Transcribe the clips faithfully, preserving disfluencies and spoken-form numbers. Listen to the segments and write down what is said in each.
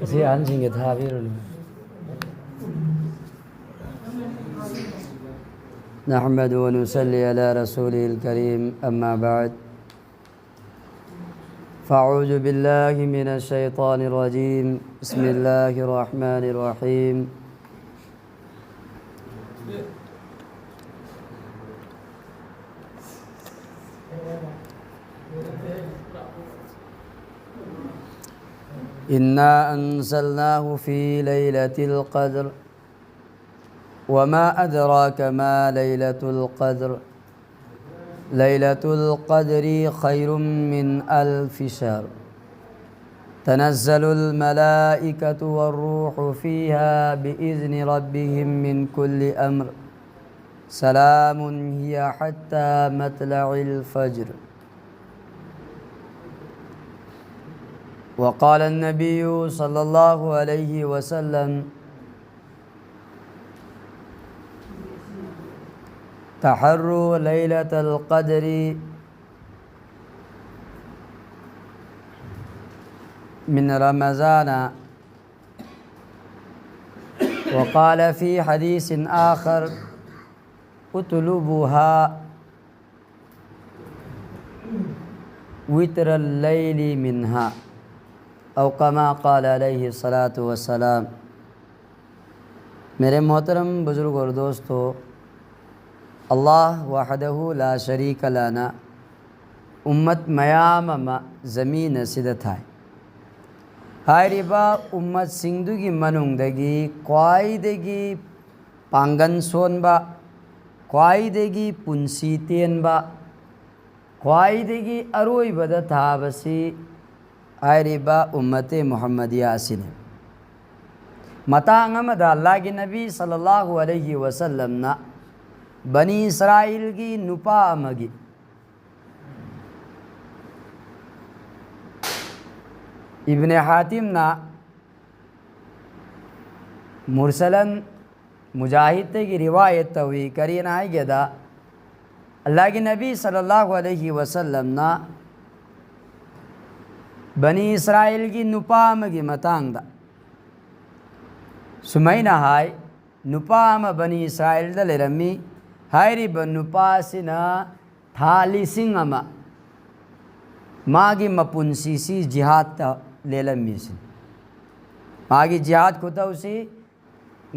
ꯁꯤ ꯑꯍꯟꯁꯤꯡꯒꯤ ꯊꯥꯕꯤꯔꯨꯅꯨ. نحمد ونصلي على رسوله الكريم، أما بعد. فأعوذ بالله من الشيطان الرجيم. بسم الله الرحمن الرحيم. إنا أنزلناه في ليلة القدر. وما أدراك ما ليلة القدر. ليلة القدر خير من ألف شهر. تنزل الملائكة والروح فيها بإذن ربهم من كل أمر. سلام هي حتى مطلع الفجر. وقال النبي صلى الله عليه وسلم: تحروا ليلة القدر من رمضان. وقال في حديث آخر: اطلبوها وتر الليل منها، أو كما قال عليه الصلاة والسلام. میرے محترم بزرگ اور دوستو، اللہ وحدہ لا شریک لہ نا امت میام اما زمین اسدہ تھائے. ꯍꯥꯏꯔꯤꯕ ꯎꯝꯃꯠꯁꯤꯡꯗꯨꯒꯤ ꯃꯅꯨꯡꯗꯒꯤ ꯈ꯭ꯋꯥꯏꯗꯒꯤ ꯄꯥꯡꯒꯟ ꯁꯣꯟꯕ, ꯈ꯭ꯋꯥꯏꯗꯒꯤ ꯄꯨꯟꯁꯤ ꯇꯦꯟꯕ, ꯈ꯭ꯋꯥꯏꯗꯒꯤ ꯑꯔꯣꯏꯕꯗ ꯊꯥꯕꯁꯤ ꯍꯥꯏꯔꯤꯕ ꯎꯝꯃꯠꯇꯦ ꯃꯨꯍꯝꯃꯗꯤꯌꯥ ꯑꯁꯤꯅꯤ. ꯃꯇꯥꯡ ꯑꯃꯗ ꯑꯜꯂꯥꯍꯒꯤ ꯅꯕꯤ ꯁꯜꯂꯜꯂꯥꯍꯨ ꯑꯂꯩꯍꯤ ꯋꯁꯜꯂꯝꯅ ꯕꯅꯤ ꯏꯁꯔꯥꯏꯜꯒꯤ ꯅꯨꯄꯥ ꯑꯃꯒꯤ ꯏꯕꯅꯦ ꯍꯥꯇꯤꯝꯅ ꯃꯨꯔꯁꯂꯟ ꯃꯨꯖꯥꯍꯤꯗꯇꯒꯤ ꯔꯤꯋꯥꯌꯠ ꯇꯧꯏ. ꯀꯔꯤꯅ ꯍꯥꯏꯒꯦꯗ, ꯑꯜꯂꯥꯍꯒꯤ ꯅꯕꯤ ꯁꯜꯂꯜꯂꯥꯍꯨ ꯑꯂꯩꯍꯤ ꯋꯁꯜꯂꯝꯅ ꯕꯅꯤ ꯏꯁꯔꯥꯏꯜꯒꯤ ꯅꯨꯄꯥ ꯑꯃꯒꯤ ꯃꯇꯥꯡꯗ ꯁꯨꯃꯥꯏꯅ ꯍꯥꯏ, ꯅꯨꯄꯥ ꯑꯃ ꯕꯅꯤ ꯏꯁꯔꯥꯏꯜꯗ ꯂꯩꯔꯝꯃꯤ꯫ ꯍꯥꯏꯔꯤꯕ ꯅꯨꯄꯥꯁꯤꯅ ꯊꯥ ꯂꯤꯁꯤꯡ ꯑꯃ ꯃꯥꯒꯤ ꯃꯄꯨꯟꯁꯤꯁꯤ ꯖꯤꯍꯥꯗꯇ ꯂꯦꯜꯂꯝꯃꯤꯁꯤꯅꯤ꯫ ꯃꯥꯒꯤ ꯖꯤꯍꯥꯗ ꯈꯨꯇꯧꯁꯤ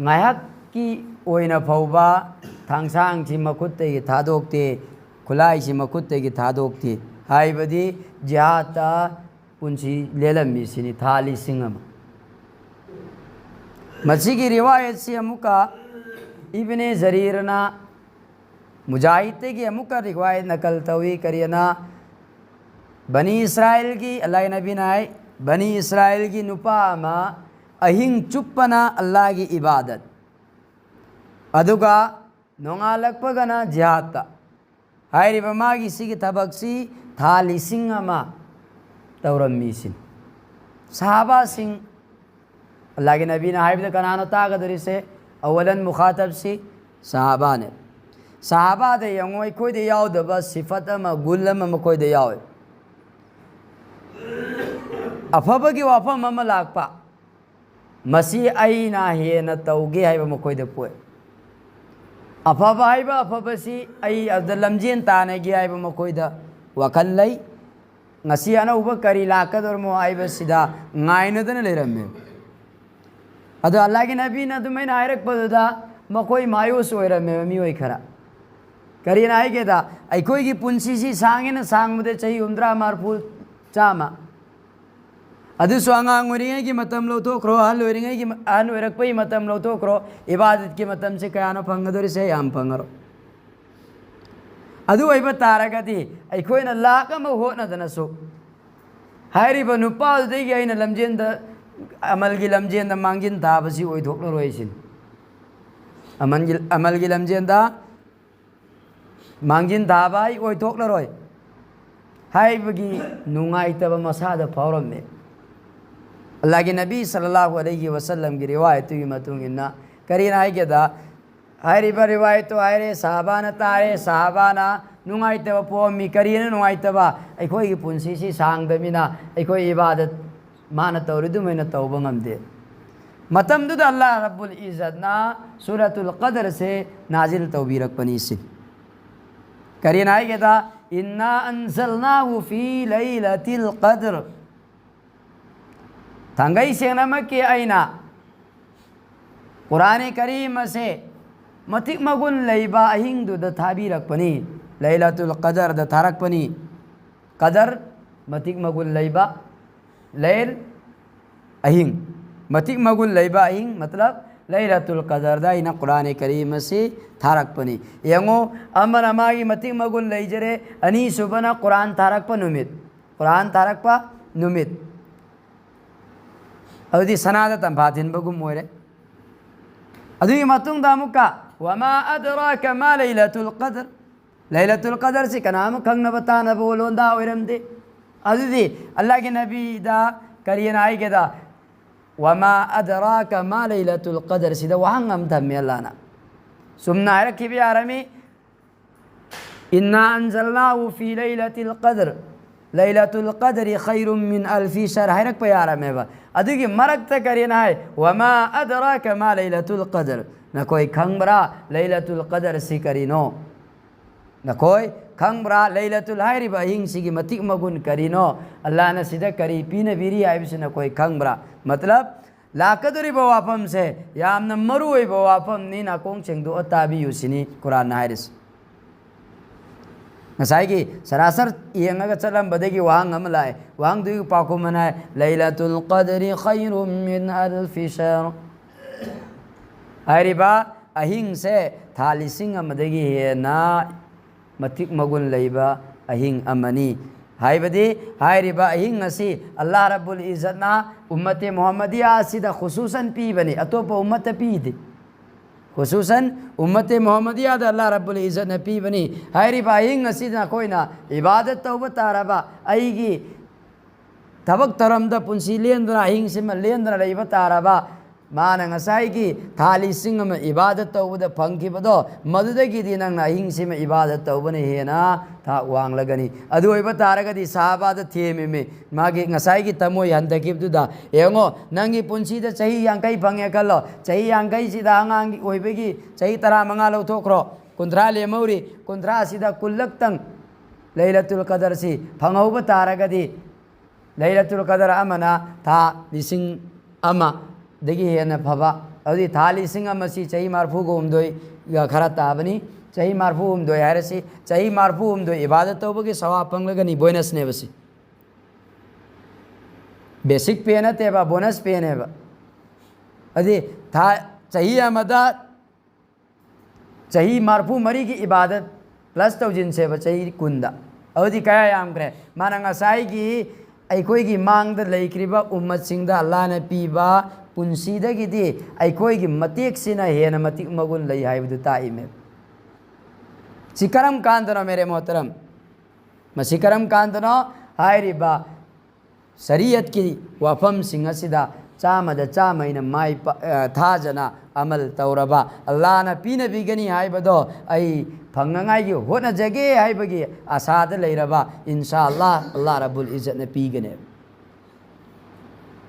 ꯉꯥꯏꯍꯥꯛꯀꯤ ꯑꯣꯏꯅ ꯐꯥꯎꯕ ꯊꯥꯡꯁꯥꯡꯁꯤ ꯃꯈꯨꯠꯇꯒꯤ ꯊꯥꯗꯣꯛꯇꯦ, ꯈꯨꯠꯂꯥꯏꯁꯤ ꯃꯈꯨꯠꯇꯒꯤ ꯊꯥꯗꯣꯛꯇꯦ꯫ ꯍꯥꯏꯕꯗꯤ ꯖꯤꯍꯥꯗꯇ ꯄꯨꯟꯁꯤ ꯂꯦꯜꯂꯝꯃꯤꯁꯤꯅꯤ ꯊꯥ ꯂꯤꯁꯤꯡ ꯑꯃ꯫ ꯃꯁꯤꯒꯤ ꯔꯤꯋꯥꯌꯠꯁꯤ ꯑꯃꯨꯛꯀ ꯏꯕꯅꯦ ꯖꯔꯤꯔꯅ ꯃꯨꯖꯥꯍꯤꯗꯇꯒꯤ ꯑꯃꯨꯛꯀ ꯔꯤꯋꯥꯌꯠ ꯅꯀꯜ ꯇꯧꯏ꯫ ꯀꯔꯤꯅ? ꯕꯅꯤ ꯏꯁꯔꯥꯏꯜꯒꯤ, ꯑꯜꯂꯥꯍ ꯅꯕꯤꯅ ꯍꯥꯏ, ꯕꯅꯤ ꯏꯁꯔꯥꯏꯜꯒꯤ ꯅꯨꯄꯥ ꯑꯃ ꯑꯍꯤꯡ ꯆꯨꯞꯄꯅ ꯑꯜꯂꯥꯍꯒꯤ ꯏꯕꯥꯗꯠ, ꯑꯗꯨꯒ ꯅꯣꯡꯉꯥꯜꯂꯛꯄꯒꯅ ꯖꯤꯍꯥꯗꯇ꯫ ꯍꯥꯏꯔꯤꯕ ꯃꯥꯒꯤ ꯁꯤꯒꯤ ꯊꯕꯛꯁꯤ ꯊꯥ ꯂꯤꯁꯤꯡ ꯑꯃ ꯇꯧꯔꯝꯃꯤꯁꯤꯅꯤ꯫ ꯁꯍꯥꯕꯥꯁꯤꯡ, ꯑꯜꯂꯥꯍꯒꯤ ꯅꯕꯤꯅ ꯍꯥꯏꯕꯗ ꯀꯅꯥꯅꯣ ꯇꯥꯒꯗꯧꯔꯤꯁꯦ? ꯑꯋꯂꯟ ꯃꯨꯈꯥꯇꯕꯁꯤ ꯁꯍꯥꯕꯥꯅꯦ꯫ ꯁꯍꯥꯕꯥꯗ ꯌꯦꯡꯉꯣ, ꯑꯩꯈꯣꯏꯗ ꯌꯥꯎꯗꯕ ꯁꯤꯐꯠ ꯑꯃ, ꯒꯨꯜ ꯑꯃ ꯃꯈꯣꯏꯗ ꯌꯥꯎꯋꯦ꯫ ꯑꯐꯕꯒꯤ ꯋꯥꯐꯝ ꯑꯃ ꯂꯥꯛꯄ, ꯃꯁꯤ ꯑꯩꯅ ꯍꯦꯟꯅ ꯇꯧꯒꯦ ꯍꯥꯏꯕ ꯃꯈꯣꯏꯗ ꯄꯣꯛꯑꯦ꯫ ꯑꯐꯕ ꯍꯥꯏꯕ ꯑꯐꯕꯁꯤ ꯑꯩ ꯑꯗꯨꯗ ꯂꯝꯖꯦꯟ ꯇꯥꯟꯅꯒꯦ ꯍꯥꯏꯕ ꯃꯈꯣꯏꯗ ꯋꯥꯈꯜ ꯂꯩ꯫ ꯉꯁꯤ ꯑꯅꯧꯕ ꯀꯔꯤ ꯂꯥꯛꯀꯗꯧꯔꯃꯣ ꯍꯥꯏꯕꯁꯤꯗ ꯉꯥꯏꯅꯗꯅ ꯂꯩꯔꯝꯃꯦ꯫ ꯑꯗꯣ ꯑꯜꯂꯥꯍꯒꯤ ꯅꯕꯤꯅ ꯑꯗꯨꯃꯥꯏꯅ ꯍꯥꯏꯔꯛꯄꯗꯨꯗ ꯃꯈꯣꯏ ꯃꯥꯌꯨꯁ ꯑꯣꯏꯔꯝꯃꯦꯕ, ꯃꯤꯑꯣꯏ ꯈꯔ꯫ ꯀꯔꯤꯅ ꯍꯥꯏꯒꯦꯗ, ꯑꯩꯈꯣꯏꯒꯤ ꯄꯨꯟꯁꯤꯁꯤ ꯁꯥꯡꯉꯦꯅ ꯁꯥꯡꯕꯗ ꯆꯍꯤ ꯍꯨꯝꯗ꯭ꯔꯥ, ꯃꯔꯐꯨ, ꯆꯥꯝꯃ꯫ ꯑꯗꯨꯁꯨ ꯑꯉꯥꯡ ꯑꯣꯏꯔꯤꯉꯩꯒꯤ ꯃꯇꯝ ꯂꯧꯊꯣꯛꯈ꯭ꯔꯣ, ꯑꯍꯜ ꯑꯣꯏꯔꯤꯉꯩꯒꯤ, ꯑꯍꯜ ꯑꯣꯏꯔꯛꯄꯒꯤ ꯃꯇꯝ ꯂꯧꯊꯣꯛꯈ꯭ꯔꯣ, ꯏꯕꯥꯗꯠꯀꯤ ꯃꯇꯝꯁꯦ ꯀꯌꯥꯅꯣ ꯐꯪꯒꯗꯧꯔꯤꯁꯦ? ꯌꯥꯝ ꯐꯪꯉꯔꯣꯏ꯫ ꯑꯗꯨ ꯑꯣꯏꯕ ꯇꯥꯔꯒꯗꯤ ꯑꯩꯈꯣꯏꯅ ꯂꯥꯛ ꯑꯃ ꯍꯣꯠꯅꯗꯅꯁꯨ ꯍꯥꯏꯔꯤꯕ ꯅꯨꯄꯥꯗꯨꯗꯒꯤ ꯑꯩꯅ ꯂꯝꯖꯦꯟꯗ, ꯑꯃꯜꯒꯤ ꯂꯝꯖꯦꯟꯗ ꯃꯥꯡꯖꯤꯟ ꯊꯥꯕꯁꯤ ꯑꯣꯏꯊꯣꯛꯂꯔꯣꯏ ꯁꯤꯅꯤ꯫ ꯑꯃꯜꯒꯤ, ꯑꯃꯜꯒꯤ ꯂꯝꯖꯦꯟꯗ ꯃꯥꯡꯖꯤꯟ ꯊꯥꯕ ꯑꯩ ꯑꯣꯏꯊꯣꯛꯂꯔꯣꯏ ꯍꯥꯏꯕꯒꯤ ꯅꯨꯡꯉꯥꯏꯇꯕ ꯃꯁꯥꯗ ꯐꯥꯎꯔꯝꯃꯦ꯫ ꯑꯜꯂꯥꯍꯒꯤ ꯅꯕꯤ ꯁꯜꯂꯜꯂꯥꯍꯨ ꯑꯂꯩꯍꯤ ꯋꯁꯜꯂꯝꯒꯤ ꯔꯤꯋꯥꯌꯠꯇꯨꯒꯤ ꯃꯇꯨꯡ ꯏꯟꯅ ꯀꯔꯤꯅ ꯍꯥꯏꯒꯦꯗ, ꯍꯥꯏꯔꯤꯕ ꯔꯤꯋꯥꯌꯠꯇꯨ ꯍꯥꯏꯔꯦ, ꯁꯍꯥꯕꯥꯅ ꯇꯥꯔꯦ, ꯁꯍꯥꯕꯥꯅ ꯅꯨꯡꯉꯥꯏꯇꯕ ꯄꯣꯛꯑꯝꯃꯤ꯫ ꯀꯔꯤꯅ ꯅꯨꯡꯉꯥꯏꯇꯕ? ꯑꯩꯈꯣꯏꯒꯤ ꯄꯨꯟꯁꯤꯁꯤ ꯁꯥꯡꯗꯕꯅꯤꯅ ꯑꯩꯈꯣꯏ ꯏꯕꯥꯗꯠ ꯃꯥꯅ ꯇꯧꯔꯤꯗꯨꯃꯥꯏꯅ ꯇꯧꯕ ꯉꯝꯗꯦ꯫ ꯃꯇꯝꯗꯨꯗ ꯑꯜꯂꯥꯍ ꯔꯕꯨꯜ ꯏꯖꯠꯅ ꯁꯨꯔꯥꯇꯨꯜ ꯀꯗꯔꯁꯦ ꯅꯥꯖꯤꯜ ꯇꯧꯕꯤꯔꯛꯄꯅꯤ ꯁꯤ꯫ ꯀꯔꯤꯅ ꯍꯥꯏꯒꯦꯗ? "ꯏꯟꯅꯥ ꯑꯟꯖꯜꯅꯥꯍꯨ ꯐꯤ ꯂꯩꯂꯥꯇꯤꯜ ꯀꯗꯔ"꯫ ꯊꯥꯡꯒꯩ ꯁꯦꯡꯅꯃꯛꯀꯤ ꯑꯩꯅ ꯀꯨꯔꯥꯟ ꯀꯔꯤꯝ ꯑꯁꯦ ꯃꯇꯤꯛ ꯃꯒꯨꯟ ꯂꯩꯕ ꯑꯍꯤꯡꯗꯨꯗ ꯊꯥꯕꯤꯔꯛꯄꯅꯤ꯫ ꯂꯩꯂꯥꯇꯨꯜ ꯀꯗꯔꯗ ꯊꯥꯔꯛꯄꯅꯤ꯫ ꯀꯗꯔ, ꯃꯇꯤꯛ ꯃꯒꯨꯟ ꯂꯩꯕ꯫ ꯂꯩꯜ, ꯑꯍꯤꯡ꯫ ꯃꯇꯤꯛ ꯃꯒꯨꯟ ꯂꯩꯕ ꯑꯍꯤꯡ, ꯃꯇꯂꯕ ꯂꯩꯂꯥꯇꯨꯜ ꯀꯗꯔꯗ ꯑꯩꯅ ꯀꯨꯔꯥꯟ ꯀꯔꯤꯝ ꯑꯁꯤ ꯊꯥꯔꯛꯄꯅꯤ꯫ ꯌꯦꯡꯉꯣ, ꯑꯃꯅ ꯃꯥꯒꯤ ꯃꯇꯤꯛ ꯃꯒꯨꯟ ꯂꯩꯖꯔꯦ, ꯑꯅꯤꯁꯨꯕꯅ ꯀꯨꯔꯥꯟ ꯊꯥꯔꯛꯄ ꯅꯨꯃꯤꯠ꯫ ꯀꯨꯔꯥꯟ ꯊꯥꯔꯛꯄ ꯅꯨꯃꯤꯠ꯫ ꯑꯗꯨꯗꯤ ꯁꯅꯥꯗ ꯇꯝꯐꯥ ꯊꯤꯟꯕꯒꯨꯝ ꯑꯣꯏꯔꯦ꯫ ꯑꯗꯨꯒꯤ ꯃꯇꯨꯡꯗ ꯑꯃꯨꯛꯀ "ꯋꯃꯥ ꯑꯗꯔꯥꯀ ꯃꯥ ꯂꯩꯂꯥꯇꯨꯜ ꯀꯗꯔ"꯫ ꯂꯩꯂꯥꯇꯨꯜ ꯀꯗꯔꯁꯤ ꯀꯅꯥ ꯑꯃ ꯈꯪꯅꯕ ꯇꯥꯅꯕ ꯂꯣꯟꯗꯥ ꯑꯣꯏꯔꯝꯗꯦ꯫ ꯑꯗꯨꯗꯤ ꯑꯜꯂꯥꯍꯒꯤ ꯅꯕꯤꯗ ꯀꯔꯤꯅ ꯍꯥꯏꯒꯦꯗ? "ꯋꯃꯥ ꯑꯗꯔꯥꯀ ꯃꯥ ꯂꯩꯂꯥꯇꯨꯜ ꯀꯗꯔ"ꯁꯤꯗ ꯋꯥꯍꯪ ꯑꯃ ꯊꯝꯃꯦ ꯑꯜꯂꯥꯍꯅ꯫ ꯆꯨꯝꯅ ꯍꯥꯏꯔꯛꯈꯤꯕ ꯌꯥꯔꯝꯃꯤ, "ꯏꯟꯅꯥ ꯑꯟꯖꯜꯅꯥꯍꯨ ꯐꯤ ꯂꯩꯂꯥꯇꯤꯜ ꯀꯗꯔ, ꯂꯩꯂꯥꯇꯨꯜ ꯀꯗꯔꯤ ꯈꯩꯔꯨꯝ ꯃꯤꯟ ꯑꯜꯐꯤ ꯁꯍꯔ" ꯍꯥꯏꯔꯛꯄ ꯌꯥꯔꯝꯃꯦꯕ꯫ ꯑꯗꯨꯒꯤ ꯃꯔꯛꯇ ꯀꯔꯤꯅ ꯍꯥꯏ? "ꯋꯃꯥ ꯑꯗꯔꯥꯀ ꯃꯥ ꯂꯩꯂꯥꯇꯨꯜ ꯀꯗꯔ"꯫ ꯅꯈꯣꯏ ꯈꯪꯕ꯭ꯔꯥ ꯂꯩꯂꯥꯇꯨꯜ ꯀꯗꯔꯁꯤ ꯀꯔꯤꯅꯣ? ꯅꯈꯣꯏ ꯈꯪꯕ꯭ꯔꯥ ꯂꯩꯂꯥꯇꯨꯜ ꯍꯥꯏꯔꯤꯕ ꯑꯍꯤꯡꯁꯤꯒꯤ ꯃꯇꯤꯛ ꯃꯒꯨꯟ ꯀꯔꯤꯅꯣ? ꯑꯜꯂꯥꯍꯅ ꯁꯤꯗ ꯀꯔꯤ ꯄꯤꯅꯕꯤꯔꯤ ꯍꯥꯏꯕꯁꯤ ꯅꯈꯣꯏ ꯈꯪꯕ꯭ꯔꯥ? ꯃꯇꯂꯕ, ꯂꯥꯛꯀꯗꯧꯔꯤꯕ ꯋꯥꯐꯝꯁꯦ ꯌꯥꯝꯅ ꯃꯔꯨ ꯑꯣꯏꯕ ꯋꯥꯐꯝꯅꯤ, ꯅꯥꯀꯣꯡ ꯁꯦꯡꯗꯣꯛꯑ ꯇꯥꯕꯤꯌꯨ ꯁꯤꯅꯤ ꯀꯨꯔꯥꯟꯅ ꯍꯥꯏꯔꯤꯁꯤ꯫ ꯉꯁꯥꯏꯒꯤ ꯁꯔꯥꯁꯔ ꯌꯦꯡꯉꯒ ꯆꯠꯂꯝꯕꯗꯒꯤ ꯋꯥꯍꯪ ꯑꯃ ꯂꯥꯛꯑꯦ꯫ ꯋꯥꯍꯪꯗꯨꯒꯤ ꯄꯥꯎꯈꯨꯝ ꯑꯃꯅ ꯍꯥꯏ, "ꯂꯩꯂꯥꯇꯨꯜ ꯀꯗꯔꯤ ꯈꯩꯔꯨꯝ ꯃꯤꯟ ꯑꯜꯐꯤ ꯁꯍꯔ"꯫ ꯍꯥꯏꯔꯤꯕ ꯑꯍꯤꯡꯁꯦ ꯊꯥ ꯂꯤꯁꯤꯡ ꯑꯃꯗꯒꯤ ꯍꯦꯟꯅ ꯃꯇꯤꯛ ꯃꯒꯨꯟ ꯂꯩꯕ ꯑꯍꯤꯡ ꯑꯃꯅꯤ꯫ ꯍꯥꯏꯕꯗꯤ ꯍꯥꯏꯔꯤꯕ ꯑꯍꯤꯡ ꯑꯁꯤ ꯑꯜꯂꯥꯍ ꯔꯕꯨꯜ ꯏꯖꯠꯅ ꯎꯝꯃꯠꯇꯦ ꯃꯨꯍꯝꯃꯗꯤꯌꯥ ꯑꯁꯤꯗ ꯈꯨꯁꯨꯁꯟ ꯄꯤꯕꯅꯤ, ꯑꯇꯣꯞꯄ ꯎꯝꯃꯠꯇ ꯄꯤꯗꯦ꯫ ꯈꯨꯁꯨꯁꯟ ꯎꯝꯃꯠꯇꯦ ꯃꯨꯍꯝꯃꯗꯤꯌꯥꯗ ꯑꯜꯂꯥꯍ ꯔꯕꯨꯜ ꯏꯖꯠꯅ ꯄꯤꯕꯅꯤ꯫ ꯍꯥꯏꯔꯤꯕ ꯑꯍꯤꯡ ꯑꯁꯤꯗ ꯅꯈꯣꯏꯅ ꯏꯕꯥꯗꯠ ꯇꯧꯕ ꯇꯥꯔꯕ, ꯑꯩꯒꯤ ꯊꯕꯛ ꯊꯧꯔꯝꯗ ꯄꯨꯟꯁꯤ ꯂꯦꯟꯗꯨꯅ, ꯑꯍꯤꯡꯁꯤꯃ ꯂꯦꯟꯗꯨꯅ ꯂꯩꯕ ꯇꯥꯔꯕ, ꯃꯥꯅ ꯉꯁꯥꯏꯒꯤ ꯊꯥ ꯂꯤꯁꯤꯡ ꯑꯃ ꯏꯕꯥꯗꯠ ꯇꯧꯕꯗ ꯐꯪꯈꯤꯕꯗꯣ, ꯃꯗꯨꯗꯒꯤꯗꯤ ꯅꯪꯅ ꯑꯍꯤꯡꯁꯤꯃ ꯏꯕꯥꯗꯠ ꯇꯧꯕꯅ ꯍꯦꯟꯅ ꯊꯥꯛ ꯋꯥꯡꯂꯒꯅꯤ꯫ ꯑꯗꯨ ꯑꯣꯏꯕ ꯇꯥꯔꯒꯗꯤ ꯁꯍꯥꯕꯥꯗ ꯊꯦꯝꯃꯤꯃꯤ꯫ ꯃꯥꯒꯤ ꯉꯁꯥꯏꯒꯤ ꯊꯃꯣꯏ ꯍꯟꯊꯈꯤꯕꯗꯨꯗ ꯌꯦꯡꯉꯣ, ꯅꯪꯒꯤ ꯄꯨꯟꯁꯤꯗ ꯆꯍꯤ ꯌꯥꯡꯈꯩ ꯐꯪꯉꯦ ꯈꯜꯂꯣ, ꯆꯍꯤ ꯌꯥꯡꯈꯩꯁꯤꯗ ꯑꯉꯥꯡꯒꯤ ꯑꯣꯏꯕꯒꯤ ꯆꯍꯤ ꯇꯔꯥꯃꯉꯥ ꯂꯧꯊꯣꯛꯈ꯭ꯔꯣ, ꯀꯨꯟꯊ꯭ꯔꯥ ꯂꯦꯝꯍꯧꯔꯤ꯫ ꯀꯨꯟꯊ꯭ꯔꯥꯁꯤꯗ ꯀꯨꯟꯂꯛꯇꯪ ꯂꯩꯂꯇꯨꯜ ꯀꯗꯔꯁꯤ ꯐꯪꯍꯧꯕ ꯇꯥꯔꯒꯗꯤ, ꯂꯩꯂꯇꯨꯜ ꯀꯗꯔ ꯑꯃꯅ ꯊꯥ ꯂꯤꯁꯤꯡ ꯑꯃꯗꯒꯤ ꯍꯦꯟꯅ ꯐꯕ, ꯑꯗꯨꯗꯤ ꯊꯥ ꯂꯤꯁꯤꯡ ꯑꯃꯁꯤ ꯆꯍꯤ ꯃꯔꯤꯐꯨꯒ ꯍꯨꯝꯗꯣꯏꯒ ꯈꯔ ꯇꯥꯕꯅꯤ꯫ ꯆꯍꯤ ꯃꯔꯤꯐꯨ ꯍꯨꯝꯗꯣꯏ ꯍꯥꯏꯔꯁꯤ, ꯆꯍꯤ ꯃꯔꯤꯐꯨ ꯍꯨꯝꯗꯣꯏ ꯏꯕꯥꯗꯠ ꯇꯧꯕꯒꯤ ꯁꯋꯥꯕ ꯐꯪꯂꯒꯅꯤ꯫ ꯕꯣꯅꯁꯅꯦꯕ ꯁꯤ, ꯕꯦꯁꯤꯛ ꯄꯦ ꯅꯠꯇꯦꯕ, ꯕꯣꯅꯁ ꯄꯦꯅꯦꯕ꯫ ꯑꯗꯨꯗꯤ ꯊꯥ, ꯆꯍꯤ ꯑꯃꯗ ꯆꯍꯤ ꯃꯔꯤꯐꯨ ꯃꯔꯤꯒꯤ ꯏꯕꯥꯗꯠ ꯄ꯭ꯂꯁ ꯇꯧꯁꯤꯟꯁꯦꯕ ꯆꯍꯤ ꯀꯨꯟꯗ꯫ ꯑꯗꯨꯗꯤ ꯀꯌꯥ ꯌꯥꯝꯈ꯭ꯔꯦ? ꯃꯥꯅ ꯉꯁꯥꯏꯒꯤ ꯑꯩꯈꯣꯏꯒꯤ ꯃꯥꯡꯗ ꯂꯩꯈ꯭ꯔꯤꯕ ꯎꯝꯃꯠꯁꯤꯡꯗ ꯑꯜꯂꯥꯍꯅ ꯄꯤꯕ ꯄꯨꯟꯁꯤꯗꯒꯤꯗꯤ ꯑꯩꯈꯣꯏꯒꯤ ꯃꯇꯦꯛꯁꯤꯅ ꯍꯦꯟꯅ ꯃꯇꯤꯛ ꯃꯒꯨꯟ ꯂꯩ ꯍꯥꯏꯕꯗꯨ ꯇꯥꯛꯏꯃꯦ꯫ ꯁꯤ ꯀꯔꯝ ꯀꯥꯟꯗꯅꯣ, ꯃꯦꯔꯦ ꯃꯣꯍꯇꯔꯝ? ꯃꯁꯤ ꯀꯔꯝ ꯀꯥꯟꯗꯅꯣ? ꯍꯥꯏꯔꯤꯕ ꯁꯔꯤꯌꯠꯀꯤ ꯋꯥꯐꯝꯁꯤꯡ ꯑꯁꯤꯗ ꯆꯥꯝꯃꯗ ꯆꯥꯝꯃ ꯑꯩꯅ ꯃꯥꯏ ꯄ-, ꯑ, ꯊꯥꯖꯅ ꯑꯃꯜ ꯇꯧꯔꯕ, ꯑꯜꯂꯥꯍꯅ ꯄꯤꯅꯕꯤꯒꯅꯤ ꯍꯥꯏꯕꯗꯣ ꯑꯩ ꯐꯪꯅꯉꯥꯏꯒꯤ ꯍꯣꯠꯅꯖꯒꯦ ꯍꯥꯏꯕꯒꯤ ꯑꯁꯥꯗ ꯂꯩꯔꯕ, ꯏꯟꯁꯥ ꯑꯜꯂꯥꯍ, ꯑꯜꯂꯥꯍ ꯔꯕꯨꯜ ꯏꯖꯠꯅ ꯄꯤꯒꯅꯦꯕ꯫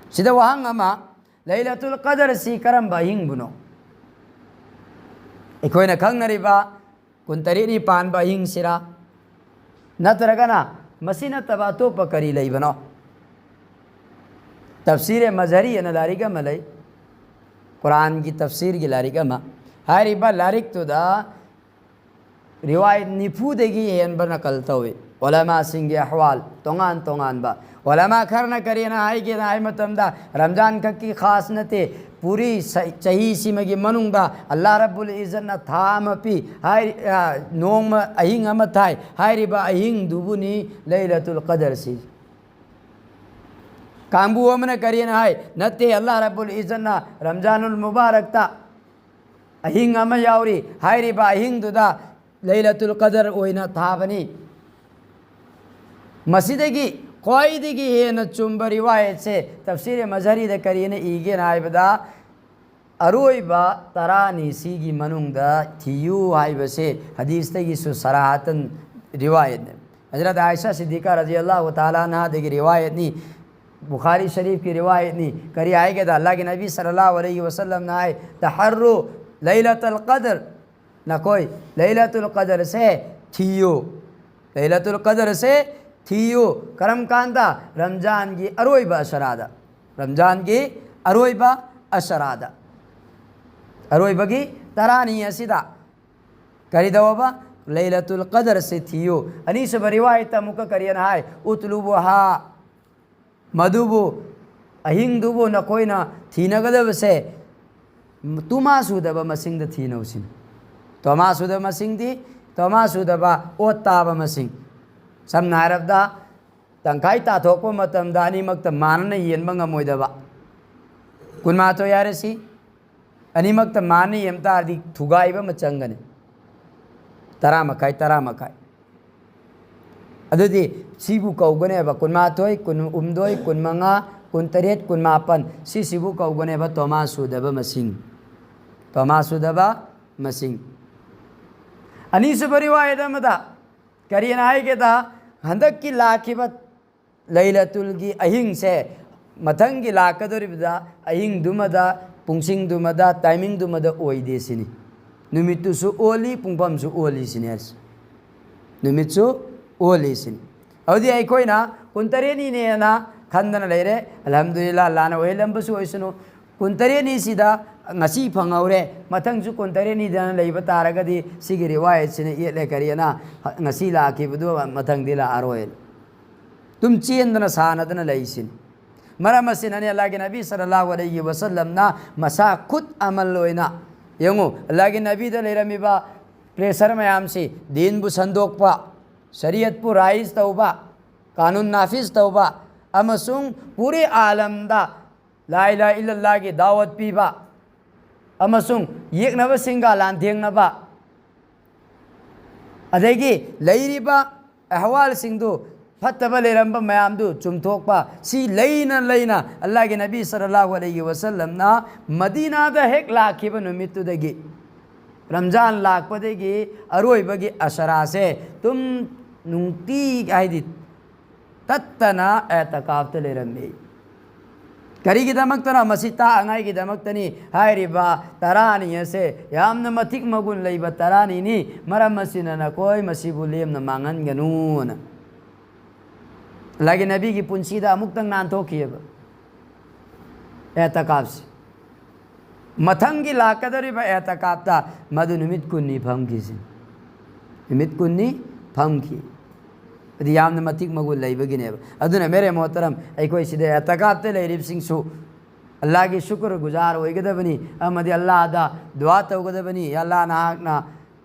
ꯁꯤꯗ ꯋꯥꯍꯪ ꯑꯃ, ꯂꯩꯂꯇꯨꯜ ꯀꯗꯔꯁꯤ ꯀꯔꯝꯕ ꯑꯍꯤꯡꯕꯨꯅꯣ? ꯑꯩꯈꯣꯏꯅ ꯈꯪꯅꯔꯤꯕ ꯀꯨꯟꯇꯔꯦꯠꯅꯤ ꯄꯥꯟꯕ ꯑꯍꯤꯡꯁꯤꯔꯥ? ꯅꯠꯇ꯭ꯔꯒꯅ ꯃꯁꯤ ꯅꯠꯇꯕ ꯑꯇꯣꯞꯄ ꯀꯔꯤ ꯂꯩꯕꯅꯣ? ꯇꯐꯁꯤꯔꯦ ꯃꯖꯍꯔꯤ ꯑꯅ ꯂꯥꯏꯔꯤꯛ ꯑꯃ ꯂꯩ, ꯀꯨꯔꯥꯟꯒꯤ ꯇꯐꯁꯤꯔꯒꯤ ꯂꯥꯏꯔꯤꯛ ꯑꯃ꯫ ꯍꯥꯏꯔꯤꯕ ꯂꯥꯏꯔꯤꯛꯇꯨꯗ ꯔꯤꯋꯥꯌꯠ ꯅꯤꯐꯨꯗꯒꯤ ꯍꯦꯟꯕ ꯅꯀꯜ ꯇꯧꯏ꯫ ꯎꯂꯃꯥꯁꯤꯡꯒꯤ ꯑꯍꯋꯥꯜ ꯇꯣꯉꯥꯟ ꯇꯣꯉꯥꯟꯕ꯫ ꯎꯂꯃꯥ ꯈꯔꯅ ꯀꯔꯤꯅ ꯍꯥꯏꯒꯦꯅ ꯍꯥꯏ ꯃꯇꯝꯗ, ꯔꯝꯖꯥꯟ ꯈꯛꯀꯤ ꯈꯥꯁ ꯅꯠꯇꯦ, ꯄꯨꯔꯤ ꯁ-, ꯆꯍꯤꯁꯤꯃꯒꯤ ꯃꯅꯨꯡꯗ ꯑꯜꯂꯥꯍ ꯔꯕꯨꯜ ꯏꯖꯠꯅ ꯊꯥ ꯑꯃ ꯄꯤ, ꯍꯥꯏ-, ꯑ, ꯅꯣꯡꯃ ꯑꯍꯤꯡ ꯑꯃ ꯊꯥꯏ, ꯍꯥꯏꯔꯤꯕ ꯑꯍꯤꯡꯗꯨꯕꯨꯅꯤ ꯂꯩꯂꯇꯨꯜ ꯀꯗꯔꯁꯤ꯫ ꯀꯥꯡꯕꯨ ꯑꯃꯅ ꯀꯔꯤꯅ ꯍꯥꯏ? ꯅꯠꯇꯦ, ꯑꯜꯂꯥꯍ ꯔꯕꯨꯜ ꯏꯖꯠꯅ ꯔꯝꯖꯥꯅꯨꯜ ꯃꯨꯕꯥꯔꯛꯇ ꯑꯍꯤꯡ ꯑꯃ ꯌꯥꯎꯔꯤ, ꯍꯥꯏꯔꯤꯕ ꯑꯍꯤꯡꯗꯨꯗ ꯂꯩꯂꯇꯨꯜ ꯀꯗꯔ ꯑꯣꯏꯅ ꯊꯥꯕꯅꯤ꯫ ꯃꯁꯤꯗꯒꯤ ꯈ꯭ꯋꯥꯏꯗꯒꯤ ꯍꯦꯟꯅ ꯆꯨꯝꯕ ꯔꯤꯋꯥꯌꯠꯁꯦ ꯇꯐꯁꯤꯔꯦ ꯃꯖꯍꯔꯤꯗ ꯀꯔꯤꯅ ꯏꯒꯦꯅ ꯍꯥꯏꯕꯗ, ꯑꯔꯣꯏꯕ ꯇꯔꯥꯅꯤ ꯁꯤꯒꯤ ꯃꯅꯨꯡꯗ ꯊꯤꯌꯨ ꯍꯥꯏꯕꯁꯦ ꯍꯗꯤꯁꯇꯒꯤꯁꯨ ꯁꯔꯥꯍꯇꯟ ꯔꯤꯋꯥꯌꯠꯅꯦ꯫ ꯍꯖꯔꯠ ꯑꯥꯏꯁꯥ ꯁꯤꯗꯤꯀꯥ ꯔꯖꯤꯌꯜꯂꯥꯍꯨ ꯇꯥꯂꯥ ꯑꯟꯍꯥꯗꯒꯤ ꯔꯤꯋꯥꯌꯠꯅꯤ, ꯕꯨꯈꯥꯔꯤ ꯁꯔꯤꯐꯀꯤ ꯔꯤꯋꯥꯌꯠꯅꯤ꯫ ꯀꯔꯤ ꯍꯥꯏꯒꯦꯗ? ꯑꯜꯂꯥꯍꯒꯤ ꯅꯕꯤ ꯁꯜꯂꯜꯂꯥꯍꯨ ꯑꯂꯩꯍꯤ ꯋꯁꯜꯂꯝꯅ ꯍꯥꯏ, "ꯇꯍꯔꯨ ꯂꯩꯂꯇꯜ ꯀꯗꯔ", ꯅꯈꯣꯏ ꯂꯩꯂꯇꯨꯜ ꯀꯗꯔꯁꯦ ꯊꯤꯌꯨ꯫ ꯂꯩꯂꯇꯨꯜ ꯀꯗꯔꯁꯦ ꯊꯤꯌꯨ꯫ ꯀꯔꯝ ꯀꯥꯟꯗ? ꯔꯝꯖꯥꯟꯒꯤ ꯑꯔꯣꯏꯕ ꯑꯁꯔꯥꯗ꯫ ꯔꯝꯖꯥꯟꯒꯤ ꯑꯔꯣꯏꯕ ꯑꯁꯔꯥꯗ꯫ ꯑꯔꯣꯏꯕꯒꯤ ꯇꯔꯥꯅꯤ ꯑꯁꯤꯗ ꯀꯔꯤꯗꯧꯕ? ꯂꯩꯂꯇꯨꯜ ꯀꯗꯔꯁꯦ ꯊꯤꯌꯨ꯫ ꯑꯅꯤꯁꯨꯕ ꯔꯤꯋꯥꯌꯠꯇ ꯑꯃꯨꯛꯀ ꯀꯔꯤꯅ ꯍꯥꯏ? "ꯎꯠꯂꯨꯕꯨꯍꯥ", ꯃꯗꯨꯕꯨ, ꯑꯍꯤꯡꯗꯨꯕꯨ ꯅꯈꯣꯏꯅ ꯊꯤꯅꯒꯗꯕꯁꯦ ꯇꯨꯃꯥ ꯁꯨꯗꯕ ꯃꯁꯤꯡꯗ ꯊꯤꯅꯧ ꯁꯤꯅꯤ꯫ ꯇꯣꯃꯥ ꯁꯨꯗꯕ ꯃꯁꯤꯡꯗꯤ, ꯇꯣꯃꯥ ꯁꯨꯗꯕ ꯑꯣꯠ ꯇꯥꯕ ꯃꯁꯤꯡ꯫ ꯁꯝꯅ ꯍꯥꯏꯔꯕꯗ, ꯇꯪꯈꯥꯏ ꯇꯥꯊꯣꯛꯄ ꯃꯇꯝꯗ ꯑꯅꯤꯃꯛꯇ ꯃꯥꯟꯅꯅ ꯌꯦꯟꯕ ꯉꯝꯃꯣꯏꯗꯕ꯫ ꯀꯨꯟꯃꯥꯊꯣꯏ ꯍꯥꯏꯔꯁꯤ, ꯑꯅꯤꯃꯛꯇ ꯃꯥꯟꯅ ꯌꯦꯟ ꯇꯥꯔꯗꯤ ꯊꯨꯒꯥꯏꯕ ꯑꯃ ꯆꯪꯒꯅꯤ꯫ ꯇꯔꯥ ꯃꯈꯥꯏ, ꯇꯔꯥ ꯃꯈꯥꯏ꯫ ꯑꯗꯨꯗꯤ ꯁꯤꯕꯨ ꯀꯧꯒꯅꯦꯕ, ꯀꯨꯟꯃꯥꯊꯣꯏ, ꯀꯨꯟꯍꯨꯝꯗꯣꯏ, ꯀꯨꯟꯃꯉꯥ, ꯀꯨꯟꯇꯔꯦꯠ, ꯀꯨꯟꯃꯥꯄꯟ, ꯁꯤꯁꯤꯕꯨ ꯀꯧꯒꯅꯦꯕ ꯇꯣꯃꯥ ꯁꯨꯗꯕ ꯃꯁꯤꯡ꯫ ꯇꯣꯃꯥ ꯁꯨꯗꯕ ꯃꯁꯤꯡ꯫ ꯑꯅꯤꯁꯨꯕ ꯔꯤꯋꯥꯌꯠ ꯑꯃꯗ ꯀꯔꯤꯅ ꯍꯥꯏꯒꯦꯗ? ꯍꯟꯗꯛꯀꯤ ꯂꯥꯛꯈꯤꯕ ꯂꯩꯂꯇꯨꯜꯒꯤ ꯑꯍꯤꯡꯁꯦ ꯃꯊꯪꯒꯤ ꯂꯥꯛꯀꯗꯧꯔꯤꯕꯗ ꯑꯍꯤꯡꯗꯨꯃꯗ, ꯄꯨꯡꯁꯤꯡꯗꯨꯃꯗ, ꯇꯥꯏꯃꯤꯡꯗꯨꯃꯗ ꯑꯣꯏꯗꯦ ꯁꯤꯅꯤ꯫ ꯅꯨꯃꯤꯠꯇꯨꯁꯨ ꯑꯣꯜꯂꯤ, ꯄꯨꯡꯐꯝꯁꯨ ꯑꯣꯜꯂꯤ ꯁꯤꯅꯤ ꯍꯥꯏꯔꯤꯁꯦ꯫ ꯅꯨꯃꯤꯠꯁꯨ ꯑꯣꯜꯂꯤ ꯁꯤꯅꯤ꯫ ꯑꯗꯨꯗꯤ ꯑꯩꯈꯣꯏꯅ ꯀꯨꯟꯇꯔꯦꯠꯅꯤꯅꯦꯅ ꯈꯟꯗꯅ ꯂꯩꯔꯦ꯫ ꯑꯜꯍꯝꯗꯨꯂꯤꯜꯂꯥꯍ, ꯑꯜꯂꯥꯍꯅ ꯑꯣꯏꯍꯜꯂꯝꯕꯁꯨ ꯑꯣꯏꯁꯅꯨ꯫ ꯀꯨꯟꯇꯔꯦꯠꯅꯤꯁꯤꯗ ꯉꯁꯤ ꯐꯪꯍꯧꯔꯦ, ꯃꯊꯪꯁꯨ ꯀꯨꯟꯇꯔꯦꯠꯅꯤꯗꯅ ꯂꯩꯕ ꯇꯥꯔꯒꯗꯤ ꯁꯤꯒꯤ ꯔꯤꯋꯥꯌꯠꯁꯤꯅ ꯌꯦꯠꯂꯦ꯫ ꯀꯔꯤꯅ? ꯉꯁꯤ ꯂꯥꯛꯈꯤꯕꯗꯨ ꯃꯊꯪꯗꯤ ꯂꯥꯛꯑꯔꯣꯏ꯫ ꯑꯗꯨꯝ ꯆꯦꯟꯗꯅ ꯁꯥꯟꯅꯗꯅ ꯂꯩꯁꯤꯅꯤ꯫ ꯃꯔꯝ ꯑꯁꯤꯅꯅꯤ ꯑꯜꯂꯥꯍꯒꯤ ꯅꯕꯤ ꯁꯜꯂꯜꯂꯥꯍꯨ ꯑꯂꯩꯍꯤ ꯋꯁꯜꯂꯝꯅ ꯃꯁꯥ ꯈꯨꯠ ꯑꯃꯜ ꯑꯣꯏꯅ, ꯌꯦꯡꯉꯨ, ꯑꯜꯂꯥꯍꯒꯤ ꯅꯕꯤꯗ ꯂꯩꯔꯝꯃꯤꯕ ꯄ꯭ꯔꯦꯁꯔ ꯃꯌꯥꯝꯁꯤ, ꯗꯤꯟꯕꯨ ꯁꯟꯗꯣꯛꯄ, ꯁꯔꯤꯌꯠꯄꯨ ꯔꯥꯏꯖ ꯇꯧꯕ, ꯀꯥꯅꯨꯟ ꯅꯥꯐꯤꯖ ꯇꯧꯕ, ꯑꯃꯁꯨꯡ ꯄꯨꯔꯤ ꯑꯥꯂꯝꯗ ꯂꯥ ꯏꯂꯥꯍ ꯏꯜꯂꯜꯂꯥꯍꯒꯤ ꯗꯥꯋꯠ ꯄꯤꯕ, ꯑꯃꯁꯨꯡ ꯌꯦꯛꯅꯕꯁꯤꯡꯒ ꯂꯥꯟꯊꯦꯡꯅꯕ, ꯑꯗꯒꯤ ꯂꯩꯔꯤꯕ ꯑꯍꯋꯥꯜꯁꯤꯡꯗꯨ ꯐꯠꯇꯕ ꯂꯩꯔꯝꯕ ꯃꯌꯥꯝꯗꯨ ꯆꯨꯝꯊꯣꯛꯄ, ꯁꯤ ꯂꯩꯅ ꯂꯩꯅ ꯑꯜꯂꯥꯍꯒꯤ ꯅꯕꯤ ꯁꯜꯂꯜꯂꯥꯍꯨ ꯑꯂꯩꯍꯤ ꯋꯁꯜꯂꯝꯅ ꯃꯗꯤꯅꯥꯗ ꯍꯦꯛ ꯂꯥꯛꯈꯤꯕ ꯅꯨꯃꯤꯠꯇꯨꯗꯒꯤ, ꯔꯝꯖꯥꯟ ꯂꯥꯛꯄꯗꯒꯤ ꯑꯔꯣꯏꯕꯒꯤ ꯑꯁꯔꯥꯁꯦ ꯑꯗꯨꯝ ꯅꯨꯡꯇꯤ, ꯍꯥꯏꯗꯤ ꯇꯠꯇꯅ ꯑꯦꯇꯀꯥꯐꯇ ꯂꯩꯔꯝꯃꯤ꯫ ꯀꯔꯤꯒꯤꯗꯃꯛꯇꯅ? ꯃꯁꯤ ꯇꯥꯛꯅꯉꯥꯏꯒꯤꯗꯃꯛꯇꯅꯤ꯫ ꯍꯥꯏꯔꯤꯕ ꯇꯔꯥꯅꯤ ꯑꯁꯦ ꯌꯥꯝꯅ ꯃꯇꯤꯛ ꯃꯒꯨꯟ ꯂꯩꯕ ꯇꯔꯥꯅꯤꯅꯤ꯫ ꯃꯔꯝ ꯑꯁꯤꯅ ꯅꯈꯣꯏ ꯃꯁꯤꯕꯨ ꯂꯦꯝꯅ ꯃꯥꯡꯍꯟꯒꯅꯨꯅ꯫ ꯑꯜꯂꯥꯍꯒꯤ ꯅꯕꯤꯒꯤ ꯄꯨꯟꯁꯤꯗ ꯑꯃꯨꯛꯇꯪ ꯅꯥꯟꯊꯣꯛꯈꯤꯑꯕ ꯑꯦꯇꯀꯥꯐꯁꯤ꯫ ꯃꯊꯪꯒꯤ ꯂꯥꯛꯀꯗꯧꯔꯤꯕ ꯑꯦꯇꯀꯥꯐꯇ ꯃꯗꯨ ꯅꯨꯃꯤꯠ ꯀꯨꯟꯅꯤ ꯐꯝꯈꯤꯁꯤ꯫ ꯅꯨꯃꯤꯠ ꯀꯨꯟꯅꯤ ꯐꯝꯈꯤ꯫ ꯑꯗꯨ ꯌꯥꯝꯅ ꯃꯇꯤꯛ ꯃꯒꯨꯟ ꯂꯩꯕꯒꯤꯅꯦꯕ꯫ ꯑꯗꯨꯅ ꯃꯦꯔꯦ ꯃꯣꯍꯇꯔꯝ, ꯑꯩꯈꯣꯏ ꯁꯤꯗ ꯑꯦꯇꯀꯥꯐꯇ ꯂꯩꯔꯤꯕꯁꯤꯡꯁꯨ ꯑꯜꯂꯥꯍꯒꯤ ꯁꯨꯀ꯭ꯔ ꯒꯨꯖꯥꯔ ꯑꯣꯏꯒꯗꯕꯅꯤ ꯑꯃꯗꯤ ꯑꯜꯂꯥꯍꯗ ꯗꯨꯋꯥ ꯇꯧꯒꯗꯕꯅꯤ꯫ "ꯑꯜꯂꯥꯍ, ꯅꯍꯥꯛꯅ